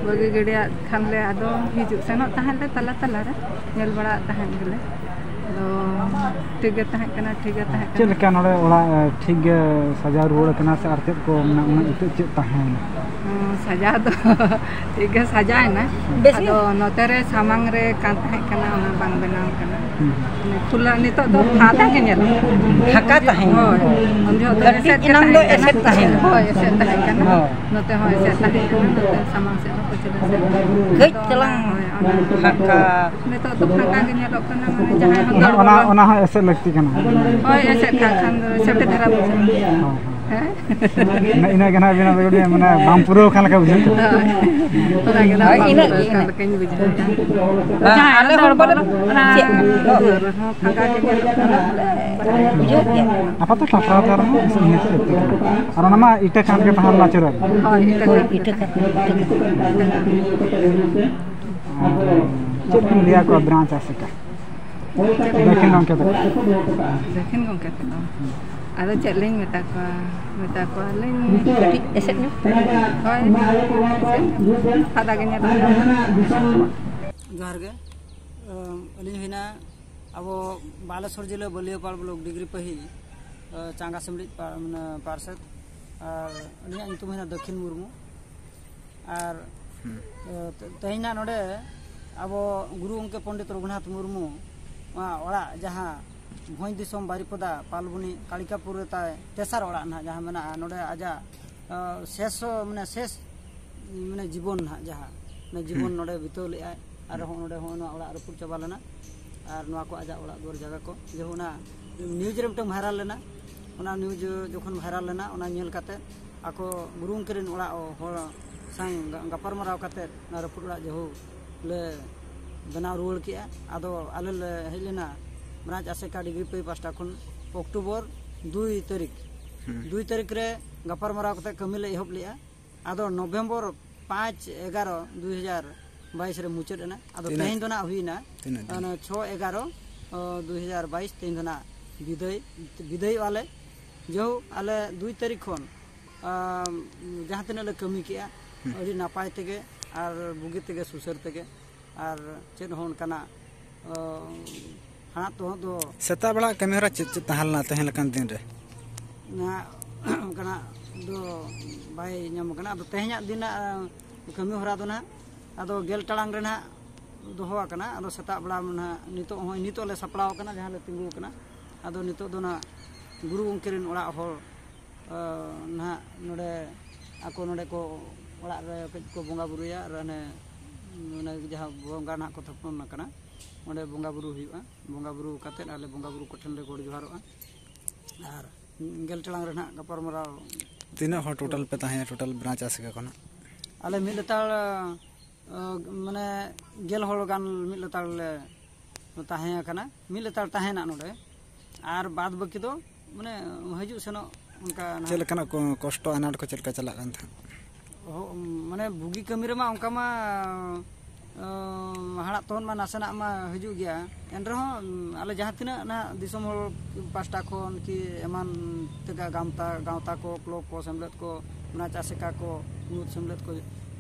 ᱵᱟᱹᱜᱤ ᱜᱤᱰᱤᱭᱟᱫ ᱠᱷᱟᱱ ᱞᱮ ᱟᱫᱚ ᱦᱤᱡᱩᱜ ᱥᱮᱱᱚᱜ ᱛᱟᱦᱮᱸᱫ ᱞᱮ ᱛᱟᱞᱟ ᱛᱟᱞᱟ ᱨᱮ, ᱧᱮᱞ ᱵᱟᱲᱟᱜ ᱛᱟᱦᱮᱸᱫ ᱜᱮᱞᱮ᱾ ᱟᱫᱚ ᱴᱷᱤᱠ ᱜᱮ ᱛᱟᱦᱮᱸ ᱠᱟᱱᱟ, ᱴᱷᱤᱠ ᱜᱮ ᱛᱟᱦᱮᱸ ᱠᱟᱱᱟ᱾ ᱪᱮᱫ ᱞᱮᱠᱟ ᱱᱚᱰᱮ ᱚᱲᱟᱜ, ᱮ, ᱴᱷᱤᱠ ᱜᱮ ᱥᱟᱡᱟᱣ ᱨᱩᱣᱟᱹᱲ ᱟᱠᱟᱱᱟ ᱥᱮ ᱟᱨ ᱪᱮᱫ ᱠᱚ ᱢᱮᱱᱟᱜᱼᱟ, ᱩᱱᱟᱹᱜ ᱤᱛᱟᱹ ᱪᱮᱫ ᱛᱟᱦᱮᱸᱭᱮᱱᱟ? ᱦᱩᱸ, ᱥᱟᱡᱟᱣ ᱫᱚ ᱴᱷᱤᱠ ᱜᱮ ᱥᱟᱡᱟᱣᱮᱱᱟ᱾ ᱵᱮᱥ ᱜᱮ? ᱟᱫᱚ ᱱᱚᱛᱮ ᱨᱮ ᱥᱟᱢᱟᱝ ᱨᱮ ᱠᱟᱱ ᱛᱟᱦᱮᱸ ᱠᱟᱱᱟ, ᱚᱱᱟ ᱵᱟᱝ ᱵᱮᱱᱟᱣ ᱠᱟᱱᱟ᱾ ᱦᱩᱸ᱾ ᱢᱟᱱᱮ ᱠᱷᱩᱞᱟᱹ, ᱱᱤᱛᱚᱜ ᱫᱚ ᱯᱷᱟᱸᱠᱟ ᱜᱮ ᱧᱮᱞᱚᱜ ᱠᱟᱱᱟ᱾ ᱯᱷᱟᱸᱠᱟ ᱛᱟᱦᱮᱸ᱾ ᱦᱳᱭ, ᱩᱱ ᱡᱚᱦᱚᱜ ᱫᱚ ᱠᱟᱹᱴᱤᱡ ᱮᱥᱮᱫ ᱜᱮ ᱮᱱᱟᱝ ᱛᱟᱦᱮᱸ ᱫᱚ ᱠᱟᱱᱟ᱾ ᱮᱥᱮᱫ ᱛᱟᱦᱮᱸ᱾ ᱦᱳᱭ, ᱮᱥᱮᱫ ᱛᱟᱦᱮᱸ ᱠᱟᱱᱟ᱾ ᱦᱳᱭ᱾ ᱱᱚᱛᱮ ᱦᱚᱸ ᱮᱥᱮᱫ ᱛᱟᱦᱮᱸ ᱠᱟᱱᱟ, ᱱᱚᱛᱮ ᱥᱟᱢᱟᱝ ᱥᱮᱫ ᱦᱚᱸ ᱯᱟᱹᱪᱷᱞᱟᱹ ᱥᱮᱫ᱾ ᱠᱟᱹᱡ ᱟᱫᱚ ᱚᱱᱟ, ᱪᱟᱞᱟᱝ ᱦᱳᱭ, ᱚᱱᱟ ᱯᱷᱟᱸᱠᱟ᱾ ᱱᱤᱛᱚᱜ ᱫᱚ ᱯᱷᱟᱸᱠᱟ ᱜᱮ ᱧᱮᱞᱚᱜ ᱠᱟᱱᱟ, ᱢᱟᱱᱮ ᱡᱟᱦᱟᱸᱭ ᱦᱚᱸ ᱫᱟᱹᱲ ᱚᱱᱟ, ᱵᱚᱞᱚ ᱚᱱᱟ ᱦᱚᱸ ᱮᱥᱮᱫ ᱞᱟᱹᱠᱛᱤ ᱠᱟᱱᱟ᱾ ᱦᱳᱭ, ᱮᱥᱮᱫ ᱠᱟᱜ ᱠᱷᱟᱱ ᱫᱚ ᱥᱮᱯᱴᱤ ᱫᱷᱟᱨᱟ ᱵᱩᱡᱷᱟᱹᱜᱼᱟ᱾ ᱦᱳᱭ, ᱦᱳᱭ᱾ ᱦᱮᱸ? ᱤᱱᱟᱹ, ᱤᱱᱟᱹ ᱜᱮ ᱱᱟᱦᱟᱜ ᱟᱹᱵᱤᱱᱟᱜ ᱫᱚ ᱠᱟᱹᱴᱤᱡ ᱢᱟᱱᱮ ᱵᱟᱝ ᱯᱩᱨᱟᱹᱣ ᱠᱟᱱ ᱞᱮᱠᱟ ᱵᱩᱡᱷᱟᱹᱜ ᱠᱟᱱᱟ᱾ ᱦᱳᱭ᱾ ᱚᱱᱟ ᱜᱮ ᱱᱟᱦᱟᱜ ᱦᱳᱭ, ᱵᱟᱝ ᱤᱱᱟᱹᱜ ᱯᱩᱨᱟᱹᱣ ᱜᱮ, ᱠᱟᱱ ᱤᱱᱟᱹᱜ᱾ ᱞᱮᱠᱟᱧ ᱵᱩᱡᱷᱟᱹᱣᱮᱫᱼᱟ᱾ ᱦᱮᱸ, ᱡᱟᱦᱟᱸᱭ ᱟᱞᱮ ᱦᱚᱸ ᱦᱚᱲ ᱵᱟᱞᱮ ᱵᱚᱞᱚ, ᱚᱱᱟ ᱪᱮᱫ? ᱫᱩᱣᱟᱹᱨ ᱨᱮᱦᱚᱸ ᱯᱷᱟᱸᱠᱟ ᱜᱮ ᱧᱮᱞᱚᱜ ᱠᱟᱱᱟ᱾ ᱵᱩᱡᱷᱟᱹᱣᱮᱫ ᱜᱮᱭᱟ᱾ ᱟᱯᱟᱛᱚᱛᱚ ᱴᱟᱴᱨᱟ ᱫᱚ ᱟᱨᱦᱚᱸ ᱤᱱᱟᱹ ᱛᱮ ᱞᱟᱹᱠᱛᱤ ᱠᱟᱱᱟ᱾ ᱟᱨ ᱚᱱᱟ ᱢᱟ ᱤᱴᱟᱹ ᱠᱟᱱ ᱜᱮ ᱛᱟᱦᱮᱸ ᱞᱮᱱᱟ ᱪᱮᱫᱟᱜ? ᱦᱳᱭ, ᱤᱴᱟᱹ ᱦᱳᱭ, ᱠᱟᱱ ᱜᱮ ᱤᱴᱟᱹ ᱛᱟᱦᱮᱸ ᱠᱟᱱ, ᱤᱴᱟᱹ ᱠᱟᱱ᱾ ᱟᱨ ᱪᱮᱫ ᱵᱤᱱ ᱞᱟᱹᱭᱟ ᱠᱚᱣᱟ ᱵᱨᱟᱧᱪ ᱟᱥᱮᱠᱟ? ᱫᱟᱹᱠᱷᱤᱱ ᱜᱚᱢᱠᱮ ᱛᱟᱠᱚ᱾ ᱫᱟᱹᱠᱷᱤᱱ ᱜᱚᱢᱠᱮ ᱛᱟᱠᱚ᱾ ᱟᱫᱚ ᱪᱮᱫ ᱞᱤᱧ ᱢᱮᱛᱟ ᱠᱚᱣᱟ? ᱢᱮᱛᱟ ᱠᱚᱣᱟᱞᱤᱧ ᱠᱟᱹᱴᱤᱡ ᱮᱥᱮᱫ ᱧᱚᱜ᱾ ᱦᱳᱭ, ᱮᱥᱮᱫ ᱧᱚᱜ᱾ ᱯᱷᱟᱫᱟ ᱜᱮ ᱧᱮᱞᱚᱜ ᱠᱟᱱᱟ᱾ ᱡᱚᱦᱟᱨ ᱜᱮ᱾ ᱟᱹᱞᱤᱧ ᱦᱩᱭᱱᱟ ᱟᱵᱚ ᱵᱟᱞᱮᱥᱚᱨ ᱡᱤᱞᱟᱹ ᱵᱟᱹᱞᱤᱭᱟᱹᱯᱟᱲ ᱵᱞᱚᱠ ᱰᱤᱜᱽᱨᱤ ᱯᱟᱹᱦᱤ, ᱪᱟᱸᱜᱟ ᱥᱤᱢᱲᱤᱡ ᱯᱟ-, ᱢᱟᱱᱮ ᱯᱟᱨᱥᱮᱛ᱾ ᱟᱨ ᱟᱹᱞᱤᱧᱟᱜ ᱧᱩᱛᱩᱢ ᱦᱩᱭᱱᱟ ᱫᱟᱹᱠᱷᱤᱱ ᱢᱩᱨᱢᱩ᱾ ᱟᱨ, ᱦᱩᱸ᱾ ᱮ, ᱛᱮ-, ᱛᱮᱦᱮᱧ ᱱᱟᱜ ᱱᱚᱰᱮ ᱟᱵᱚ ᱜᱩᱨᱩ ᱜᱚᱢᱠᱮ ᱯᱚᱱᱰᱤᱛ ᱨᱚᱜᱷᱩᱱᱟᱛᱷ ᱢᱩᱨᱢᱩ ᱚᱱᱟ ᱚᱲᱟᱜ, ᱡᱟᱦᱟᱸ ᱵᱷᱚᱸᱡᱽ ᱫᱤᱥᱚᱢ ᱵᱟᱨᱤᱯᱚᱫᱟ ᱯᱟᱞᱵᱚᱱᱤ ᱠᱟᱲᱤᱠᱟᱯᱩᱨ ᱨᱮ ᱛᱟᱭ ᱛᱮᱥᱟᱨ ᱚᱲᱟᱜ ᱱᱟᱦᱟᱜ ᱡᱟᱦᱟᱸ ᱢᱮᱱᱟᱜᱼᱟ, ᱱᱚᱰᱮ ᱟᱡᱟᱜ, ᱮ, ᱥᱮᱥ, ᱢᱟᱱᱮ ᱥᱮᱥ, ᱢᱟᱱᱮ ᱡᱤᱵᱚᱱ ᱱᱟᱦᱟᱜ ᱡᱟᱦᱟᱸ, ᱢᱟᱱᱮ ᱡᱤᱵᱚᱱ ᱦᱩᱸ᱾ ᱱᱚᱰᱮ ᱵᱤᱛᱟᱹᱣ ᱞᱮᱫᱼᱟᱭ᱾ ᱟᱨ ᱦᱚᱸ ᱱᱚᱰᱮ ᱦᱚᱸ ᱱᱚᱣᱟ ᱚᱲᱟᱜ ᱨᱟᱹᱯᱩᱫ ᱪᱟᱵᱟ ᱞᱮᱱᱟ᱾ ᱟᱨ ᱱᱚᱣᱟ ᱠᱚ ᱟᱡᱟᱜ ᱚᱲᱟᱜ ᱫᱩᱣᱟᱹᱨ ᱡᱟᱭᱜᱟ ᱠᱚ, ᱡᱮ ᱚᱱᱟ ᱱᱤᱭᱩᱡᱽ ᱨᱮ ᱢᱤᱫᱴᱟᱝ ᱵᱷᱟᱭᱨᱟᱞ ᱞᱮᱱᱟ, ᱚᱱᱟ ᱱᱤᱭᱩᱡᱽ ᱡᱚᱠᱷᱚᱱ ᱵᱷᱟᱭᱨᱟᱞ ᱞᱮᱱᱟ, ᱚᱱᱟ ᱧᱮᱞ ᱠᱟᱛᱮ ᱟᱠᱚ ᱜᱩᱨᱩ ᱜᱚᱢᱠᱮ ᱨᱮᱱ ᱚᱲᱟᱜ ᱦᱚᱲ ᱥᱟᱶ ᱜᱟ-, ᱜᱟᱯᱟᱞᱢᱟᱨᱟᱣ ᱠᱟᱛᱮ ᱚᱱᱟ ᱨᱟᱹᱯᱩᱫ ᱚᱲᱟᱜ ᱡᱟᱹᱦᱩ ᱞᱮ ᱵᱮᱱᱟᱣ ᱨᱩᱣᱟᱹᱲ ᱠᱮᱜᱼᱟ᱾ ᱟᱫᱚ ᱟᱞᱮ ᱞᱮ ᱦᱮᱡ ᱞᱮᱱᱟ ᱵᱨᱟᱧᱪ ᱟᱥᱮᱠᱟ ᱰᱤᱜᱽᱨᱤ ᱯᱟᱹᱭ ᱯᱟᱥᱴᱟ ᱠᱷᱚᱱ ᱚᱠᱴᱳᱵᱚᱨ ᱫᱩᱭ ᱛᱟᱹᱨᱤᱠᱷ, ᱦᱩᱸ᱾ ᱫᱩᱭ ᱛᱟᱹᱨᱤᱠᱷ ᱨᱮ ᱜᱟᱯᱟᱞᱢᱟᱨᱟᱣ ᱠᱟᱛᱮ ᱠᱟᱹᱢᱤ ᱞᱮ ᱮᱦᱚᱵ ᱞᱮᱜᱼᱟ᱾ ᱟᱫᱚ ᱱᱚᱵᱷᱮᱢᱵᱚᱨ ᱯᱟᱸᱪ ᱮᱜᱟᱨᱚ ᱫᱩᱭ ᱦᱟᱡᱟᱨ ᱵᱟᱭᱤᱥ ᱨᱮ ᱢᱩᱪᱟᱹᱫ ᱮᱱᱟ᱾ ᱟᱫᱚ ᱛᱤᱱᱟᱹᱜ? ᱛᱮᱦᱮᱧ ᱫᱚ ᱱᱟᱜ ᱦᱩᱭᱱᱟ ᱛᱤᱱᱟᱹᱜ ᱫᱤᱱ? ᱚᱱᱟ ᱪᱷᱚ ᱮᱜᱟᱨᱚ ᱫᱩ ᱦᱟᱡᱟᱨ ᱵᱟᱭᱤᱥ, ᱛᱮᱦᱮᱧ ᱫᱚ ᱱᱟᱜ ᱵᱤᱫᱟᱹᱭ, ᱵᱤᱫᱟᱹᱭᱚᱜᱼᱟ ᱞᱮ᱾ ᱡᱮᱦᱳᱠ, ᱟᱞᱮ ᱫᱩᱭ ᱛᱟᱹᱨᱤᱠᱷ ᱠᱷᱚᱱ ᱟᱢ, ᱡᱟᱦᱟᱸ ᱛᱤᱱᱟᱹᱜ ᱞᱮ ᱠᱟᱹᱢᱤ ᱠᱮᱜᱼᱟ, ᱟᱹᱰᱤ ᱱᱟᱯᱟᱭ ᱛᱮᱜᱮ ᱟᱨ ᱵᱩᱜᱤ ᱛᱮᱜᱮ ᱥᱩᱥᱟᱹᱨ ᱛᱮᱜᱮ, ᱟᱨ ᱪᱮᱫ ᱦᱚᱸ ᱚᱱᱠᱟᱱᱟᱜ ᱚ, ᱦᱟᱲᱟᱜ ᱛᱚᱦᱚᱫ ᱫᱚ ᱥᱮᱛᱟᱜ ᱵᱮᱲᱟ ᱠᱟᱹᱢᱤ ᱦᱚᱨᱟ ᱪᱮᱫ ᱪᱮᱫ ᱛᱟᱦᱮᱸ ᱞᱮᱱᱟ ᱛᱮᱦᱮᱧ ᱞᱮᱠᱟᱱ ᱫᱤᱱ ᱨᱮ? ᱱᱟᱦᱟᱜ ᱚᱱᱠᱟᱱᱟᱜ ᱫᱚ ᱵᱟᱭ ᱧᱟᱢ ᱠᱟᱱᱟ᱾ ᱟᱫᱚ ᱛᱮᱦᱮᱧᱟᱜ ᱫᱤᱱᱟᱜ ᱠᱟᱹᱢᱤ ᱦᱚᱨᱟ ᱫᱚ ᱱᱟᱦᱟᱜ ᱟᱫᱚ ᱜᱮᱞ ᱴᱟᱲᱟᱝ ᱨᱮ ᱱᱟᱦᱟᱜ ᱫᱚᱦᱚ ᱟᱠᱟᱱᱟ᱾ ᱟᱫᱚ ᱥᱮᱛᱟᱜ ᱵᱮᱲᱟ ᱱᱟᱦᱟᱜ ᱱᱤᱛᱚᱜ ᱦᱚᱸ ᱱᱤᱛᱚᱜ ᱞᱮ ᱥᱟᱯᱲᱟᱣ ᱟᱠᱟᱱᱟ, ᱡᱟᱦᱟᱸ ᱞᱮ ᱛᱤᱸᱜᱩ ᱟᱠᱟᱱᱟ᱾ ᱟᱫᱚ ᱱᱤᱛᱚᱜ ᱫᱚ ᱱᱟᱦᱟᱜ ᱜᱩᱨᱩ ᱜᱚᱢᱠᱮ ᱨᱮᱱ ᱚᱲᱟᱜ ᱦᱚᱲ ᱟᱨ ᱱᱟᱦᱟᱜ ᱱᱚᱰᱮ ᱟᱠᱚ ᱱᱚᱰᱮ ᱠᱚ ᱚᱲᱟᱜ ᱨᱮ ᱠᱟᱹᱡ ᱠᱚ ᱵᱚᱸᱜᱟ ᱵᱩᱨᱩᱭᱟ ᱟᱨ ᱚᱱᱮ ᱚᱱᱮ ᱡᱟᱦᱟᱸ ᱵᱚᱸᱜᱟ ᱱᱟᱦᱟᱜ ᱠᱚ ᱛᱷᱟᱯᱚᱱ ᱟᱠᱟᱱᱟ, ᱚᱸᱰᱮ ᱵᱚᱸᱜᱟ ᱵᱩᱨᱩ ᱦᱩᱭᱩᱜᱼᱟ᱾ ᱵᱚᱸᱜᱟ ᱵᱩᱨᱩ ᱠᱟᱛᱮᱫ ᱟᱞᱮ ᱵᱚᱸᱜᱟ ᱵᱩᱨᱩ ᱠᱚᱴᱷᱮᱱ ᱞᱮ ᱜᱚᱰ ᱡᱚᱦᱟᱨᱚᱜᱼᱟ᱾ ᱟᱨ ᱜᱮᱞ ᱴᱟᱲᱟᱝ ᱨᱮ ᱱᱟᱦᱟᱜ ᱜᱟᱯᱟᱞᱢᱟᱨᱟᱣ᱾ ᱛᱤᱱᱟᱹᱜ ᱦᱚᱲ ᱴᱳᱴᱟᱞ ᱯᱮ ᱛᱟᱦᱮᱸᱭᱟ, ᱴᱳᱴᱟᱞ ᱵᱨᱟᱧᱪ ᱟᱥᱮᱠᱟ ᱠᱷᱚᱱᱟᱜ? ᱟᱞᱮ ᱢᱤᱫ ᱞᱮᱛᱟᱲ ᱢᱟᱱᱮ ᱜᱮᱞ ᱦᱚᱲ ᱜᱟᱱ ᱢᱤᱫ ᱞᱮᱛᱟᱲ ᱞᱮ ᱛᱟᱦᱮᱸ ᱟᱠᱟᱱᱟ, ᱢᱤᱫ ᱞᱮᱛᱟᱲ ᱛᱟᱦᱮᱱᱟ ᱱᱚᱰᱮ᱾ ᱟᱨ ᱵᱟᱫ ᱵᱟᱹᱠᱤ ᱫᱚ ᱢᱟᱱᱮ ᱦᱤᱡᱩᱜ ᱥᱮᱱᱚᱜ ᱚᱱᱠᱟ ᱱᱟᱦᱟᱜ᱾ ᱪᱮᱫ ᱞᱮᱠᱟᱱᱟᱜ ᱠᱚ-, ᱠᱚᱥᱴᱚ ᱟᱱᱟᱴ ᱠᱚ ᱪᱮᱫ ᱞᱮᱠᱟ ᱪᱟᱞᱟᱜ ᱠᱟᱱ ᱛᱟᱦᱮᱸᱫ? ᱚᱦᱚ, ᱢᱟᱱᱮ ᱵᱩᱜᱤ ᱠᱟᱹᱢᱤ ᱨᱮᱢᱟ ᱚᱱᱠᱟ ᱢᱟ ᱚ, ᱦᱟᱲᱟᱜ ᱛᱚᱦᱚᱱ ᱢᱟ ᱱᱟᱥᱮᱱᱟᱜ ᱢᱟ ᱦᱤᱡᱩᱜ ᱜᱮᱭᱟ᱾ ᱮᱱ ᱨᱮᱦᱚᱸ ᱟᱞᱮ ᱡᱟᱦᱟᱸ ᱛᱤᱱᱟᱹᱜ ᱱᱟᱦᱟᱜ ᱫᱤᱥᱚᱢ ᱦᱚᱲ ᱯᱟᱥᱴᱟ ᱠᱷᱚᱱ ᱠᱤ ᱮᱢᱟᱱ ᱛᱮᱜᱟ ᱜᱟᱶᱛᱟ, ᱜᱟᱶᱛᱟ ᱠᱚ, ᱠᱞᱚᱵᱽ ᱠᱚ, ᱥᱮᱢᱞᱮᱫ ᱠᱚ, ᱚᱱᱟ ᱪᱟᱥᱮᱠᱟ ᱠᱚ, ᱢᱩᱬᱩᱫ ᱥᱮᱢᱞᱮᱫ ᱠᱚ,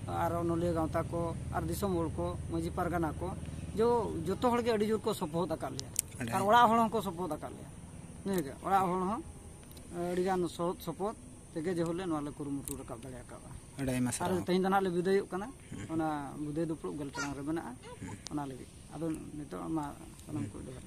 ᱟᱨ ᱚᱱᱚᱞᱤᱭᱟᱹ ᱜᱟᱶᱛᱟ ᱠᱚ, ᱟᱨ ᱫᱤᱥᱚᱢ ᱦᱚᱲ ᱠᱚ, ᱢᱟᱹᱡᱷᱤ ᱯᱟᱨᱜᱟᱱᱟ ᱠᱚ, ᱡᱚ-, ᱡᱚᱛᱚ ᱦᱚᱲ ᱜᱮ ᱟᱹᱰᱤ ᱡᱳᱨ ᱠᱚ ᱥᱚᱯᱚᱦᱚᱫ ᱟᱠᱟᱫ ᱞᱮᱭᱟ᱾ ᱟᱹᱰᱤ ᱟᱨ ᱚᱲᱟᱜ ᱦᱚᱲ ᱦᱚᱸᱠᱚ ᱥᱚᱯᱚᱦᱚᱫ ᱟᱠᱟᱫ ᱞᱮᱭᱟ᱾ ᱱᱤᱭᱟᱹᱜᱮ ᱚᱲᱟᱜ ᱦᱚᱲ ᱦᱚᱸ ᱟᱹᱰᱤᱜᱟᱱ ᱥᱚᱦᱚᱫ ᱥᱚᱯᱚᱦᱚᱫ ᱛᱮᱜᱮ ᱡᱮᱦᱳᱞᱮ ᱱᱚᱣᱟ ᱞᱮ ᱠᱩᱨᱩᱢᱩᱴᱩ ᱨᱟᱠᱟᱵ ᱫᱟᱲᱮ ᱟᱠᱟᱫᱼᱟ᱾ ᱟᱹᱰᱤ ᱟᱭᱢᱟ ᱟᱨ ᱥᱟᱨᱦᱟᱣ᱾ ᱛᱮᱦᱮᱧ ᱫᱚ ᱱᱟᱦᱟᱜ ᱞᱮ ᱵᱤᱫᱟᱹᱭᱚᱜ ᱠᱟᱱᱟ᱾ ᱚᱱᱟ ᱵᱤᱫᱟᱹᱭ ᱫᱩᱯᱲᱩᱵ ᱜᱮᱞ ᱴᱟᱲᱟᱝ ᱨᱮ ᱢᱮᱱᱟᱜᱼᱟ᱾ ᱚᱱᱟ ᱞᱟᱹᱜᱤᱫ ᱟᱫᱚ ᱱᱤᱛᱚᱜ ᱢᱟ ᱥᱟᱱᱟᱢ ᱠᱚ ᱡᱚᱦᱟᱨ᱾